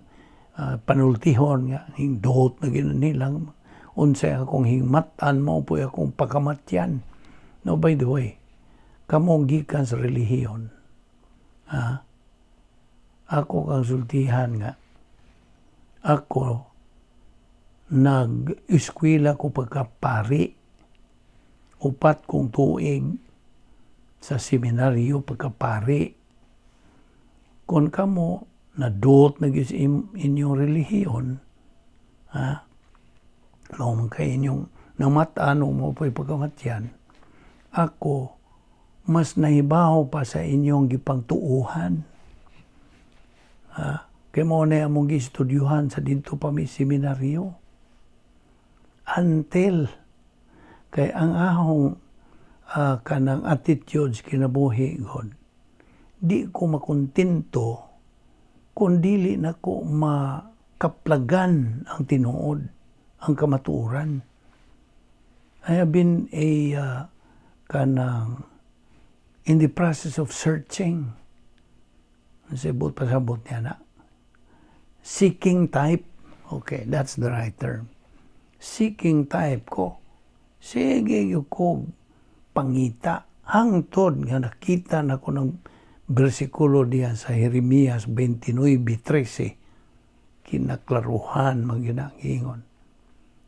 panultihon nga hingdot na nilang unsay akong hingmatan mao po'y akong pakamatyan. No, by the way, kamo gikan sa relihiyon, ha? Ako kang sultihan nga ako nag-eskwela ko pagkapari, 4 kong tuig sa seminaryo pagkapari. Kung kamo naduot na gyud sa inyong relihiyon, ha? Mao man kay inyong namatan o mao po'y pagkamatyan, ako mas nahibaw pa sa inyong gipangtuuhan. Ha? Kay mao na among gistudyuhan sa didto pa mi seminaryo. Until kay ang ahong kanang attitudes kinabuhi god, di ko makontento kung dili na ko makaplagan ang tinuod, ang kamatuoran. I have been a kanang in the process of searching. Sibot pasabot niya na. Seeking type. Okay, that's the right term. Seeking type ko. Sige ko pangita. Hangtod nga nakita na ko ng bersikulo diya sa Jeremias 29:13. Kinaklaruhan man gyud ang ingon.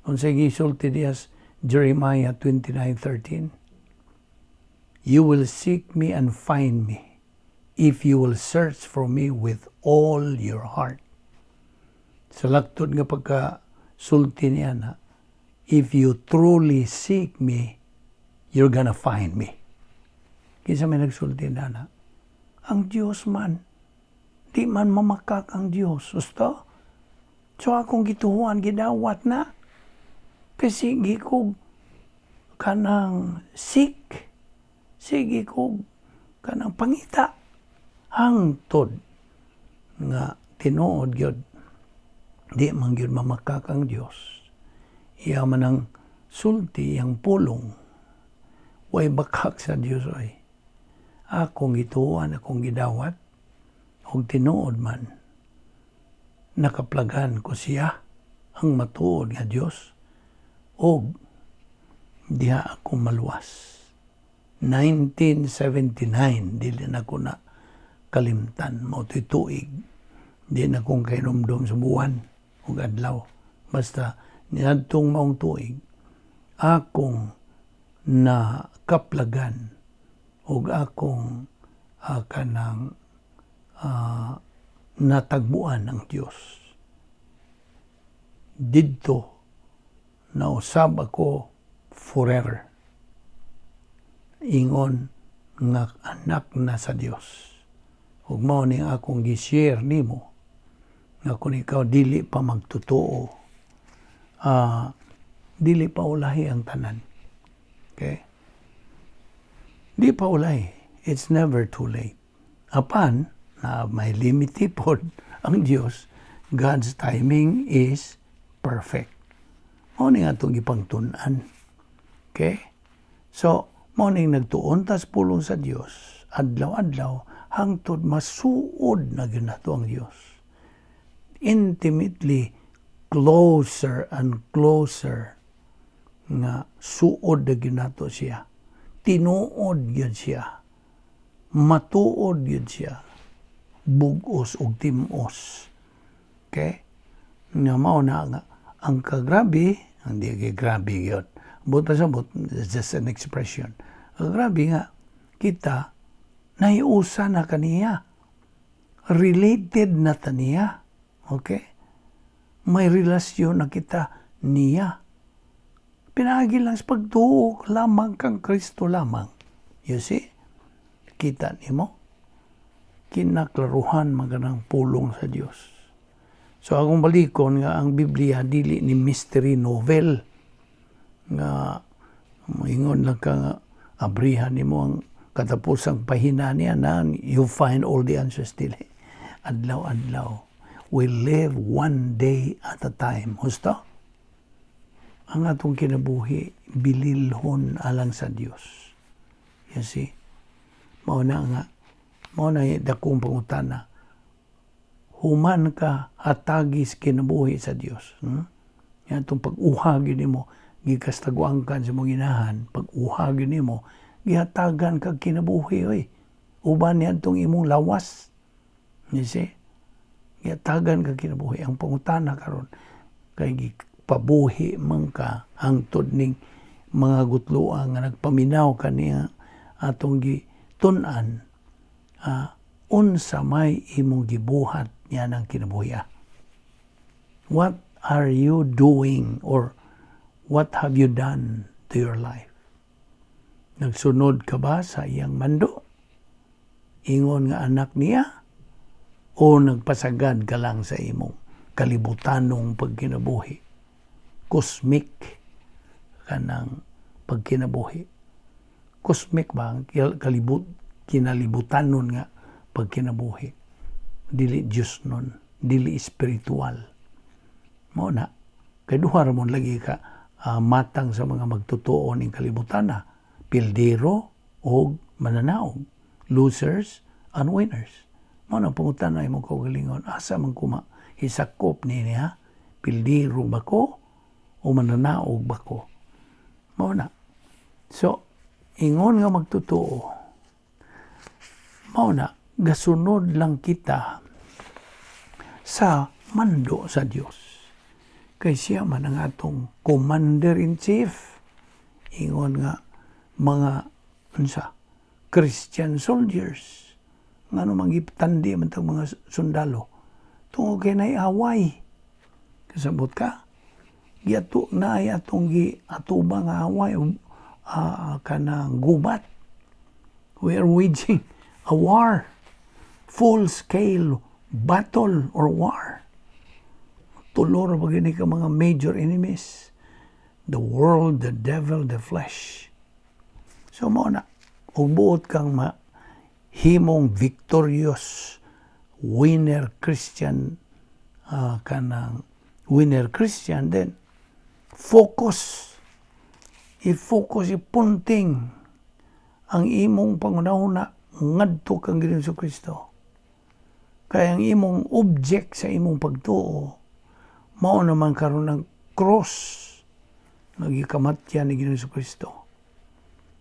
Unsay gisulti diya sa Jeremiah 29:13? "You will seek me and find me if you will search for me with all your heart." Sa laktod nga pagka sulti niya na, "If you truly seek me, you're gonna find me." Kinsa may nagsulti na? Ang Diyos man. Di man mamakak ang Diyos. Gusto? So akong gituhuan, gidawat na. Kasi sige ko kanang seek. Sige ko kanang pangita. Hangtod nga tinuod gyud. Di man gyud mamakak ang Dios. Iya man ang sulti, iyang pulong. Way bakak sa Dios ay. Akong gituan, akong gidawat, og tinuod man, nakaplagan ko siya, ang matuod nga Dios, og diha ako maluwas. 1979, dili na ko na kalimtan, mao to'y tuig. Di na kong kahinumdom sa buwan ug adlaw. Basta niadtong maong tuig, akong nakaplagan ug akong kanang natagbuan ang Dios. Didto nausab ako forever. Ingon nga anak na sa Dios. Ug mao ni akong gi-share nimo nga kung ikaw dili pa magtotoo, dili pa ulahi ang tanan. Okay? Di pa ulahi. It's never too late. Apan, na may limit pod ang Dios, God's timing is perfect. Mao ni atong gipangtun-an. Okay? So, mao ning nagtuon tas pulong sa Dios, adlaw-adlaw hangtod masuod na gyud nato ang Dios. Intimately closer and closer nga suod na gyud nato siya. Tinuod gyud siya. Matuod gyud siya. Bugos ug timos. Okay? Nga mao na nga ang kagrabe, ang di kay grabe gyud. But pasabot, it's just an expression. Ang grabe nga kita nahiusa na kaniya. Related na ta niya. Okay? May relasyon na kita niya. Pinaagi lang sa pagtuo lamang kang Kristo lamang. You see? Kita nimo? Kinaklaruhan maganang pulong sa Dios. So akong balikon nga ang Biblia dili ni mystery novel nga moingon lang ka nga abrihan nimo ang Katapusang pahina niya na you find all the answers, dili. Adlaw-adlaw. We live one day at a time. Husto? Ang atong kinabuhi, bililhon alang sa Dios. You see? Mao na nga, mao na dakong pangutana. Human ka hatagis kinabuhi sa Dios. Yan itong pag-uha gyud nimo, gikas taguan sa mong inahan, pag-uha gyud nimo, gihatagan kag kinabuhi, oy. Uban niya itong imong lawas. You see? Gihatagan kag kinabuhi. Ang pangutana karon kay gipabuhi man ka hangtod ning mga gutloa nga nagpaminaw kaniya atong gitun-an, unsa may imong gibuhat niya ng kinabuhi? What are you doing or what have you done to your life? Nagsunod ka ba sa iyang mando? Ingon nga anak niya? O nagpasagad ka lang sa imong kalibutanong pagkinabuhi? Cosmic kanang pagkinabuhi. Cosmic ba? Kinalibutanon nga pagkinabuhi. Dili Diyos nun. Dili spiritual. Mao na. Kay duha ra mon lagi ka matang sa mga magtotoo ning kalibutana. Pildero o mananaog. Losers and winners. Mao na pangutana imong kaugalingon. Asa man ko mahisakop ni niya? Pildero ba ko o mananaog ba ko? Mao na. So, ingon nga magtotoo, mao na, gasunod lang kita sa mando sa Dios. Kay siya man ang atong commander-in-chief. Ingon nga mga unsa, Christian soldiers. Ngano man gitandi man tag mga sundalo? Tungod kay naay away. Kasabot ka? Giato na ay atong gi atubang nga away kanang gubat. We are waging a war. Full scale battle or war. Tulo ra ba gini ka mga major enemies? The world, the devil, the flesh. So mao na, ug buot kang mahimong victorious winner Christian, kanang winner Christian, then focus, i-focus, ipunting ang imong pangunahuna ngadto kang Ginoong Kristo. Kaya ang imong object sa imong pagtuo mao naman karon ang cross nga gikamatyan ni Ginoong Kristo.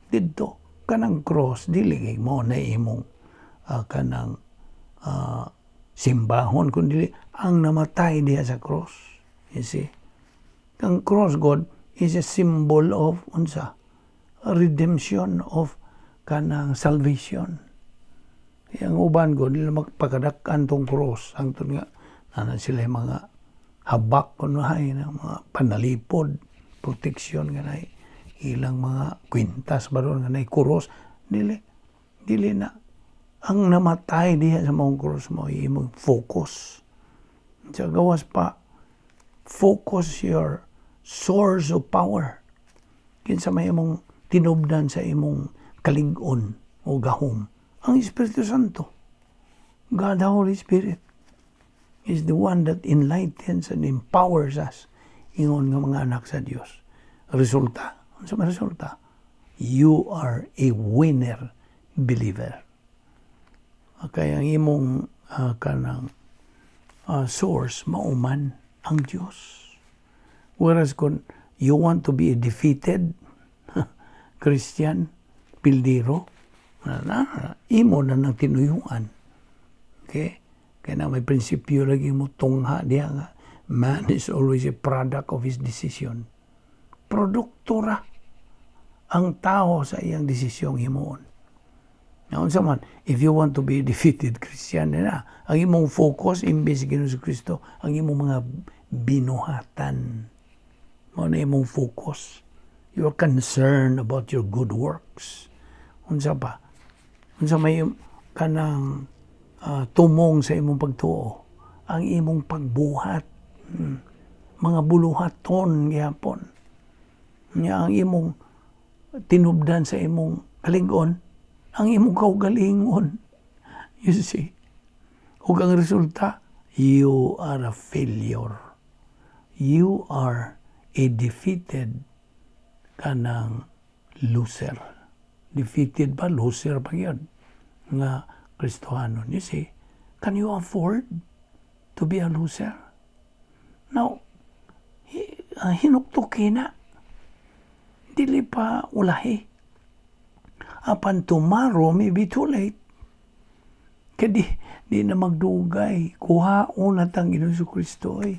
Didto kanang cross, dili kay mao na imong kanang simbahon, kundi ang namatay diha sa cross. You see? Ang cross God is a symbol of unsa? Redemption, of kanang salvation. Kaya ang uban ko, dili magpakadak-an tong cross. Hangtod nga, nana sila yung mga habak kunuhay na mga panalipod, protection nga na ilang mga kwintas ba ron nga na kuros. Dili, dili na. Ang namatay diha sa maong cross mo, imong focus. Sa gawas pa, focus your source of power. Kinsa may imong tinubdan sa imong kalig-on o gahom? Ang Espiritu Santo. God the Holy Spirit is the one that enlightens and empowers us ingon nga mga anak sa Dios. Resulta, unsa man resulta? You are a winner believer. Kaya ang imong kanang source mauman ang Dios. Whereas kung you want to be a defeated Christian, pildero, na, imo na nang tinuyuan. Okay? Kaya na may prinsipyo lagi mo tungha diha nga man is always a product of his decision. Produkto ra ang tao sa iyang desisyong himuon. Nga unsa man, if you want to be a defeated Christian na, ang imong focus imbes Ginoong Kristo, ang imong mga binuhatan. Mao na imong focus. You are concerned about your good works. Unsa pa? Unsa may kanang tumong sa imong pagtuo? Ang imong pagbuhat. Mga buluhaton gihapon. Nya ang imong tinubdan sa imong kalig-on, Ang imong kaugalingon. You see? Ug ang resulta, you are a failure. You are a defeated kanang loser. Defeated ba? Loser pa yun nga Kristohanon. You see, can you afford to be a loser? Now, hinuktuki na. Dili pa ulahi. Apan tomorrow may be too late. Kaya di na magdugay. Kuhaon na tang Ginoong Kristo ay.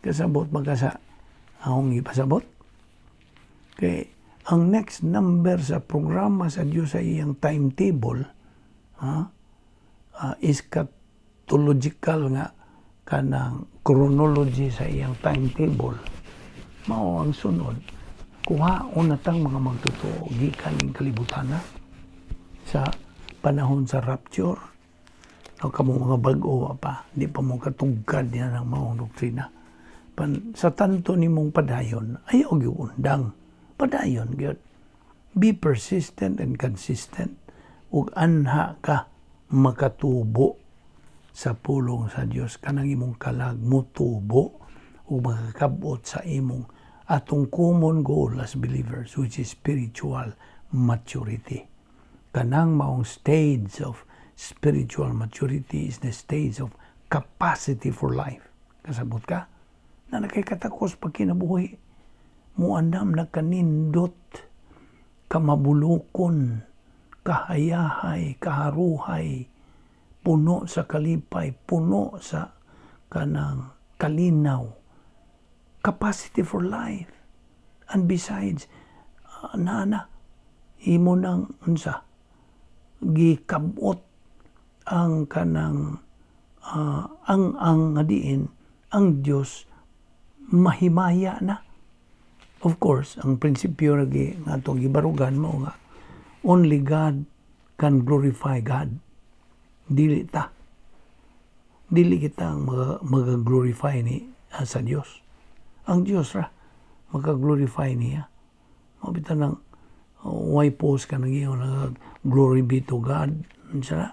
Kasabot magkasa akong ipasabot. Kay ang next number sa programa sa Diyos sa iyang timetable, ha, eschatological nga kanang chronology sa iyang timetable, mao ang sunod: kuhaon na tang mga magtotoo gikan ning kalibutan na sa panahon sa rapture. O kamo mga bag-o pa, di pa mo katugkad niya ng maong doktrina. Pan, sa tanto nimong padayon, ayaw gyud undang. Padayon gyud. Be persistent and consistent ug anha ka makatubo sa pulong sa Dios, kanang imong kalag motubo ug makakabot sa imong atong common goal as believers, which is spiritual maturity. Kanang maong stage of spiritual maturity is the stage of capacity for life. Kasabot ka? Na nakikatakos pag kinabuhi. Muandam na kanindot, kamabulokon, kahayahay, kaharuhay, puno sa kalipay, puno sa kanang kalinaw. Capacity for life. And besides, nana, imo nang unsa, gikabot ang kanang ang nga diin ang Dios mahimaya na. Of course, ang prinsipyo lagi nga atong gibarugan mao nga only God can glorify God. Dili ta. Dili kita ang maga-glorify ni sa Dios. Ang Dios ra maka-glorify niya. Mao bitaw nang why post ka nang iyon nag "Glory be to God." Unsa na?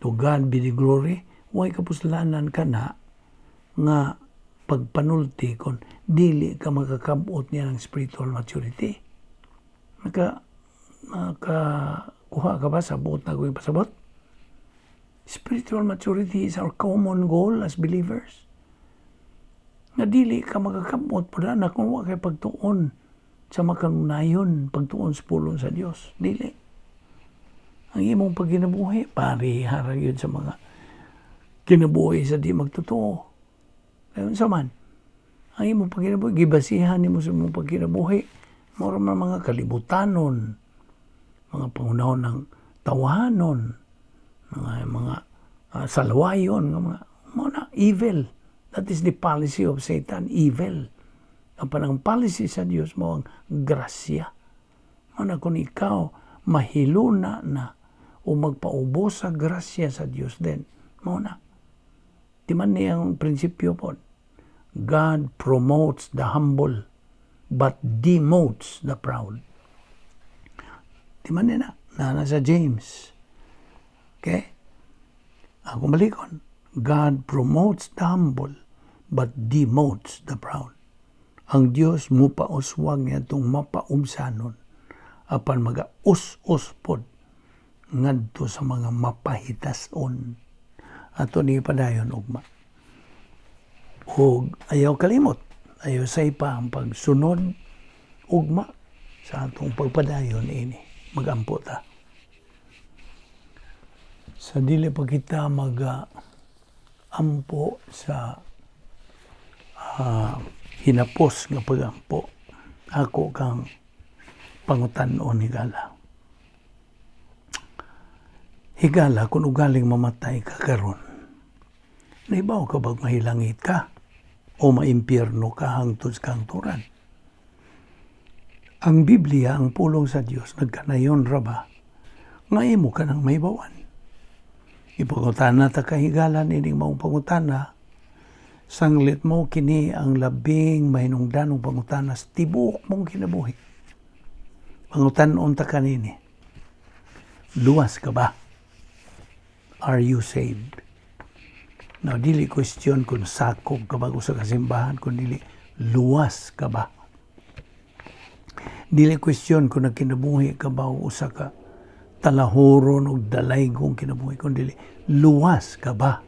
"To God be the glory." Why kapuslanan ka na nga pagpanulti kung dili ka makakabot niya ng spiritual maturity? Naka kuha ka ba sa buot na gawing pasabot? Spiritual maturity is our common goal as believers. Nga dili ka makakabot po na kung wa kay pagtuon sa makanunayon, pagtuon sa pulong sa Dios. Dili. Ang imong pagkinabuhi, pareha ra yun sa mga kinabuhi sa di magtotoo. Kaya unsa man, ang imong pagkinabuhi, gibasihan nimo sa imong pagkinabuhi, mura man mga kalibutanon, mga pangunahon ng tawahanon, mga salwayon, nga mga, mao na, evil. That is the policy of Satan, evil. Ang panang policy sa Dios mao ang grasya. Mao na kung ikaw mahiluna na o magpaubos sa grasya sa Dios, then mao na. Di man niya ang prinsipyo po. God promotes the humble but demotes the proud. Di man niya na. Na sa James. Okay? Ako malikon. God promotes the humble but demotes the proud. Ang Dios mupauswag niya itong mapaubsanon apan maga-us-us pod ngadto sa mga mapahitason. Ato ni padayon ugma. Ug ayaw kalimot, ayaw saypa ang pagsunod ugma sa atong pagpadayon ini. Magampo ta. Sa dili pa kita mag ampo sa hinapos nga pagampo, ako kang pangutan-on, higala. Higala, kung ugaling mamatay ka karon, naibaw ka bag mahilangit ka o maimpyerno ka hangtod sa kahangturan? Ang Biblia, ang pulong sa Dios, nagkanayon ra ba nga imo ka nang mahibawan? Ipangutana ta kahigala ining maong pangutana, sanglit mo kini ang labing mahinungdanong pangutana sa tibuok mong kinabuhi. Pangutan-on ta kanini. Luwas ka ba? Are you saved? Now, dili question kung sakop ka ba sa kasimbahan, kung dili, luwas ka ba? Dili question kung nagkinabuhi ka ba o usa ka talahoron o dalaygong kinabuhi, kung dili, luwas ka ba?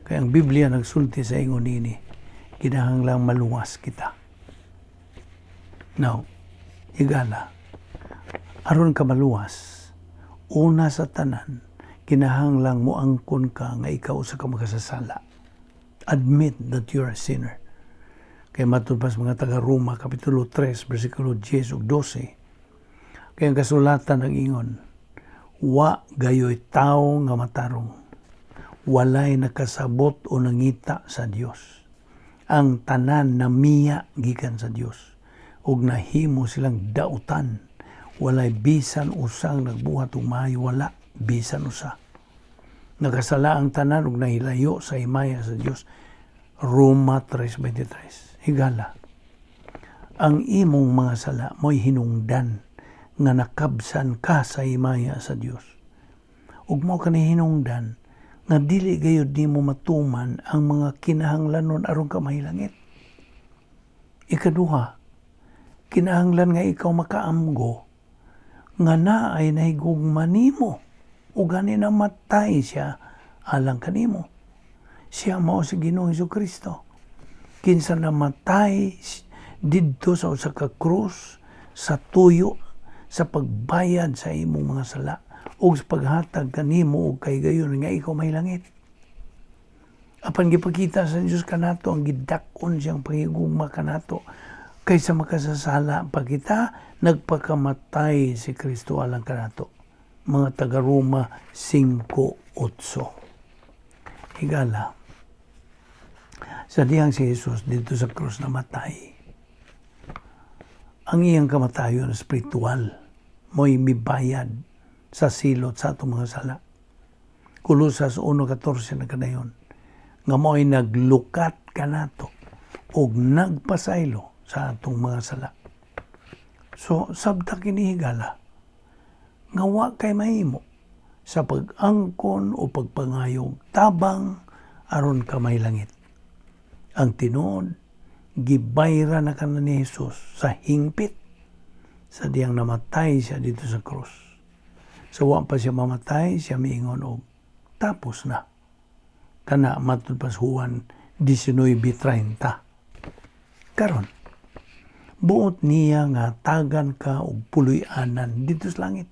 Kaya ang Biblia nagsulti sa ingon nini, kinahanglang maluwas kita. Now, higala, aron ka maluwas, una sa tanan, kinahanglang moangkon ka nga ikaw usa ka makasasala. Admit that you're a sinner. Kay matud pa sa mga taga-Roma, Kapitulo 3, versikulo 10 ug 12, kay ang kasulatan nag-ingon, "Wa gayoy tao nga matarong. Walay nakasabot o nangita sa Dios. Ang tanan namiya gikan sa Dios ug nahimo silang dautan. Walay bisan usang nagbuhat og maayo, wala bisan usa. Nakasala ang tanan ug nahilayo sa himaya sa Dios." Roma 3:23. Higala, ang imong mga sala mo'y hinungdan nga nakabsan ka sa himaya sa Dios. Ug mao kani hinungdan nga dili gayud nimo matuman ang mga kinahanglanon aron ka mahilangit. Ikaduha, kinahanglan nga ikaw makaamgo nga naay nahigugma nimo ug gani namatay siya alang kanimo. Siya mao si Ginoong Kristo. Kinsa namatay didto sa usa ka krus sa tuyo sa pagbayad sa imong mga sala ug sa paghatag kanimo og kahigayon nga ikaw mahilangit. Apan gipakita sa Dios kanato ang gidak-on siyang panghigugma kanato kaysa makasasala pa kita, nagpakamatay si Kristo alang kanato. Mga taga-Roma 5:8. Higala, sa dihang si Jesus dito sa krus namatay, ang iyang kamatayon spiritual, mo'y mibayad sa silot sa atong mga sala. Kolosas 1:14 na kanayon, nga mo'y naglukat kanato og nagpasaylo sa atong mga sala. So, sabta kini, higala, nga wa kay mahimo sa pag-angkon o pagpangayog tabang aron ka mahilangit. Ang tinuod, gibayra na ka na ni Jesus sa hingpit sa diyang namatay siya dito sa krus. Sa wa pa siya mamatay, siya miingon og "Tapos na." Kana matud pa sa Juan 19:30. Karon, buot niya nga tagan ka og puloy-anan dito sa langit.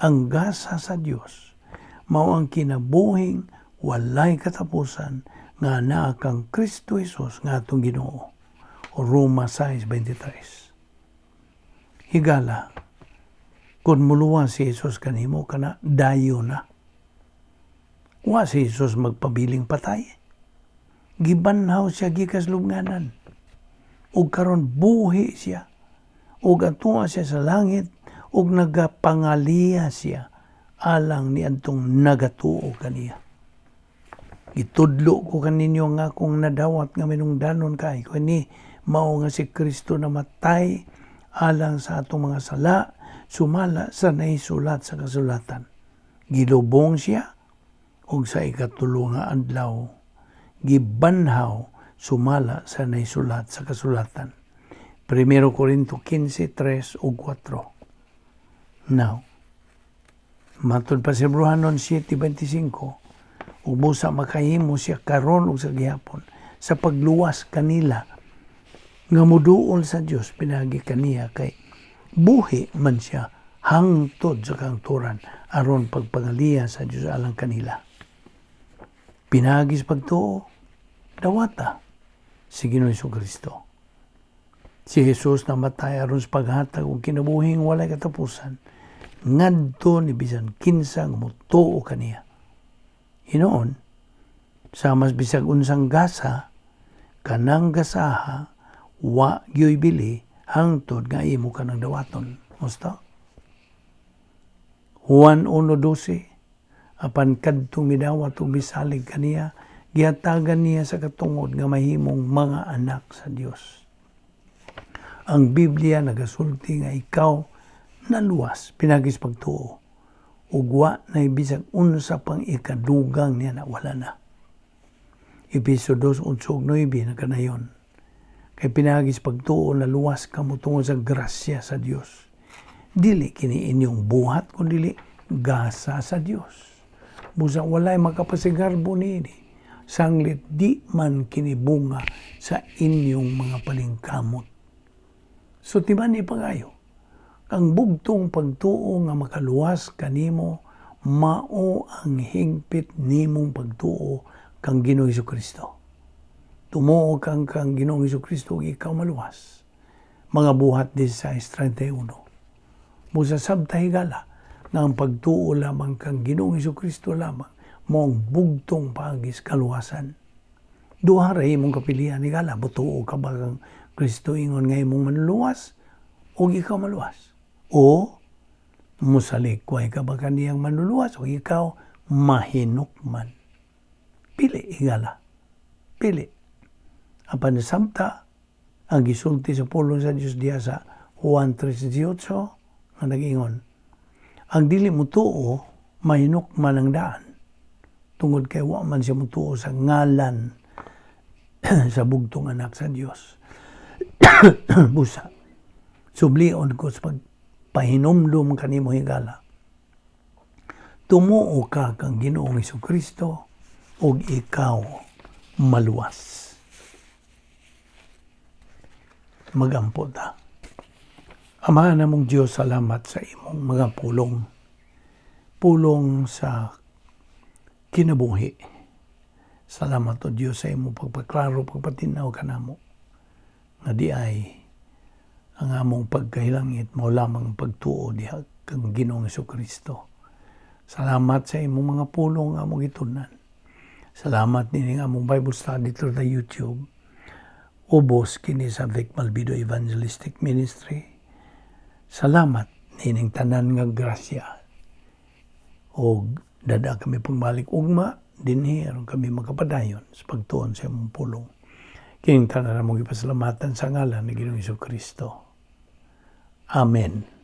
Ang gasa sa Dios mao ang kinabuhing walay katapusan nga naa kang Kristo Jesus nga atong Ginoo. Roma 6:23. Higala, kung muluwas si Jesus kanimo kana dayo na. Wa si Jesus magpabiling patay. Gibanhaw siya gikas lubnganan. Ug karon buhi siya. Ug atua siya sa langit ug nagapangaliya siya alang ni adtong nagatuo kaniya. "Gitudlo ko kaninyo nga akong nadawat nga minungdanon kay kani mao nga si Kristo namatay alang sa atong mga sala sumala sa naisulat sa kasulatan. Gilubong siya ug sa ikatulo nga adlaw gibanhaw sumala sa naisulat sa kasulatan." 1 Corinto 15:3 ug 4. Now, matod pa sa Hebreohanon 7:25, ug busa makahimo siya karon ug sa gihapon sa pagluwas kanila nga muduol sa Dios pinagi kaniya, kay buhi man siya hangtod sa kahangturan aron pagpangaliya sa Dios alang kanila. Pinagi sa pagtuo, dawata si Ginoong Kristo. Si Jesus namatay aron sa paghatag og kinabuhing walay katapusan ngadto ni bisan kinsa nga motuo kaniya. Hinoon, sa mas bisag unsang gasa, kanang gasaha wa gyoy bili hangtod nga imo kanang dawaton. Musta? Juan 1:12, apan kadtong midawat ug misalig kaniya, gihatagan niya sa katungod nga mahimong mga anak sa Dios. Ang Biblia nagasulti nga ikaw Naluwas pinaagi sa pagtuo. Ug wa na bisag unsa pang ikadugang niya na, wala na. Epeso 2:8-9 nagkanayon. Kay pinaagi sa pagtuo naluwas kamo tungod sa grasya sa Dios. Dili kini inyong buhat kun dili gasa sa Dios. Busa walay makapasigarbo niini. Sanglit di man kini bunga sa inyong mga palingkamot. So timan ni pagayo. Ang bugtong pagtuo nga makaluwas kanimo mao ang hingpit nimong pagtuo kang Ginoong Kristo. Tumuo kang kang Ginoong Kristo ug ikaw maluwas. Mga Buhat 16:31. Busa sabta, higala, nga ang pagtuo lamang kang Ginoong Kristo lamang mao ang bugtong paagi sa kaluwasan. Duha ra imong kapilian, higala, mutuo ka ba kang Kristo ingon nga imong manluluwas o ikaw maluwas? O musalikway ka ba kaniyang manluluwas o ikaw mahinukman? Pili, higala. Pili. Apan samta ang gisulti sa pulong sa Dios diya sa Juan 3:18 nga nag-ingon, ang dili mutuo mahinukman ang daan tungod kay wa man siya mutuo sa ngalan sa bugtong anak sa Dios. Busa sublion ko sa pagpahinumdum kanimo, higala, tumuo ka kang Ginoong Kristo ug ikaw maluwas. Magampo ta. Ama namong Diyos, salamat sa imong mga pulong. Pulong sa kinabuhi. Salamat o Diyos sa imong pagpaklaro, pagpatinaw kanamo. Nga di ay ang among pagkahilangit mao lamang pagtuo diha kang Ginoong Kristo. Salamat sa imong mga pulong nga among gitun-an. Salamat nining among Bible study through the YouTube. Ubos kini sa Vic Malvido Evangelistic Ministry. Salamat nining tanan nga grasya. Og dada kami pagbalik ugma dinhi aron kami makapadayon sa pagtuon sa imong pulong. Kining tanan among gipasalamatan sa ngalan ni Ginoong Kristo. Amen.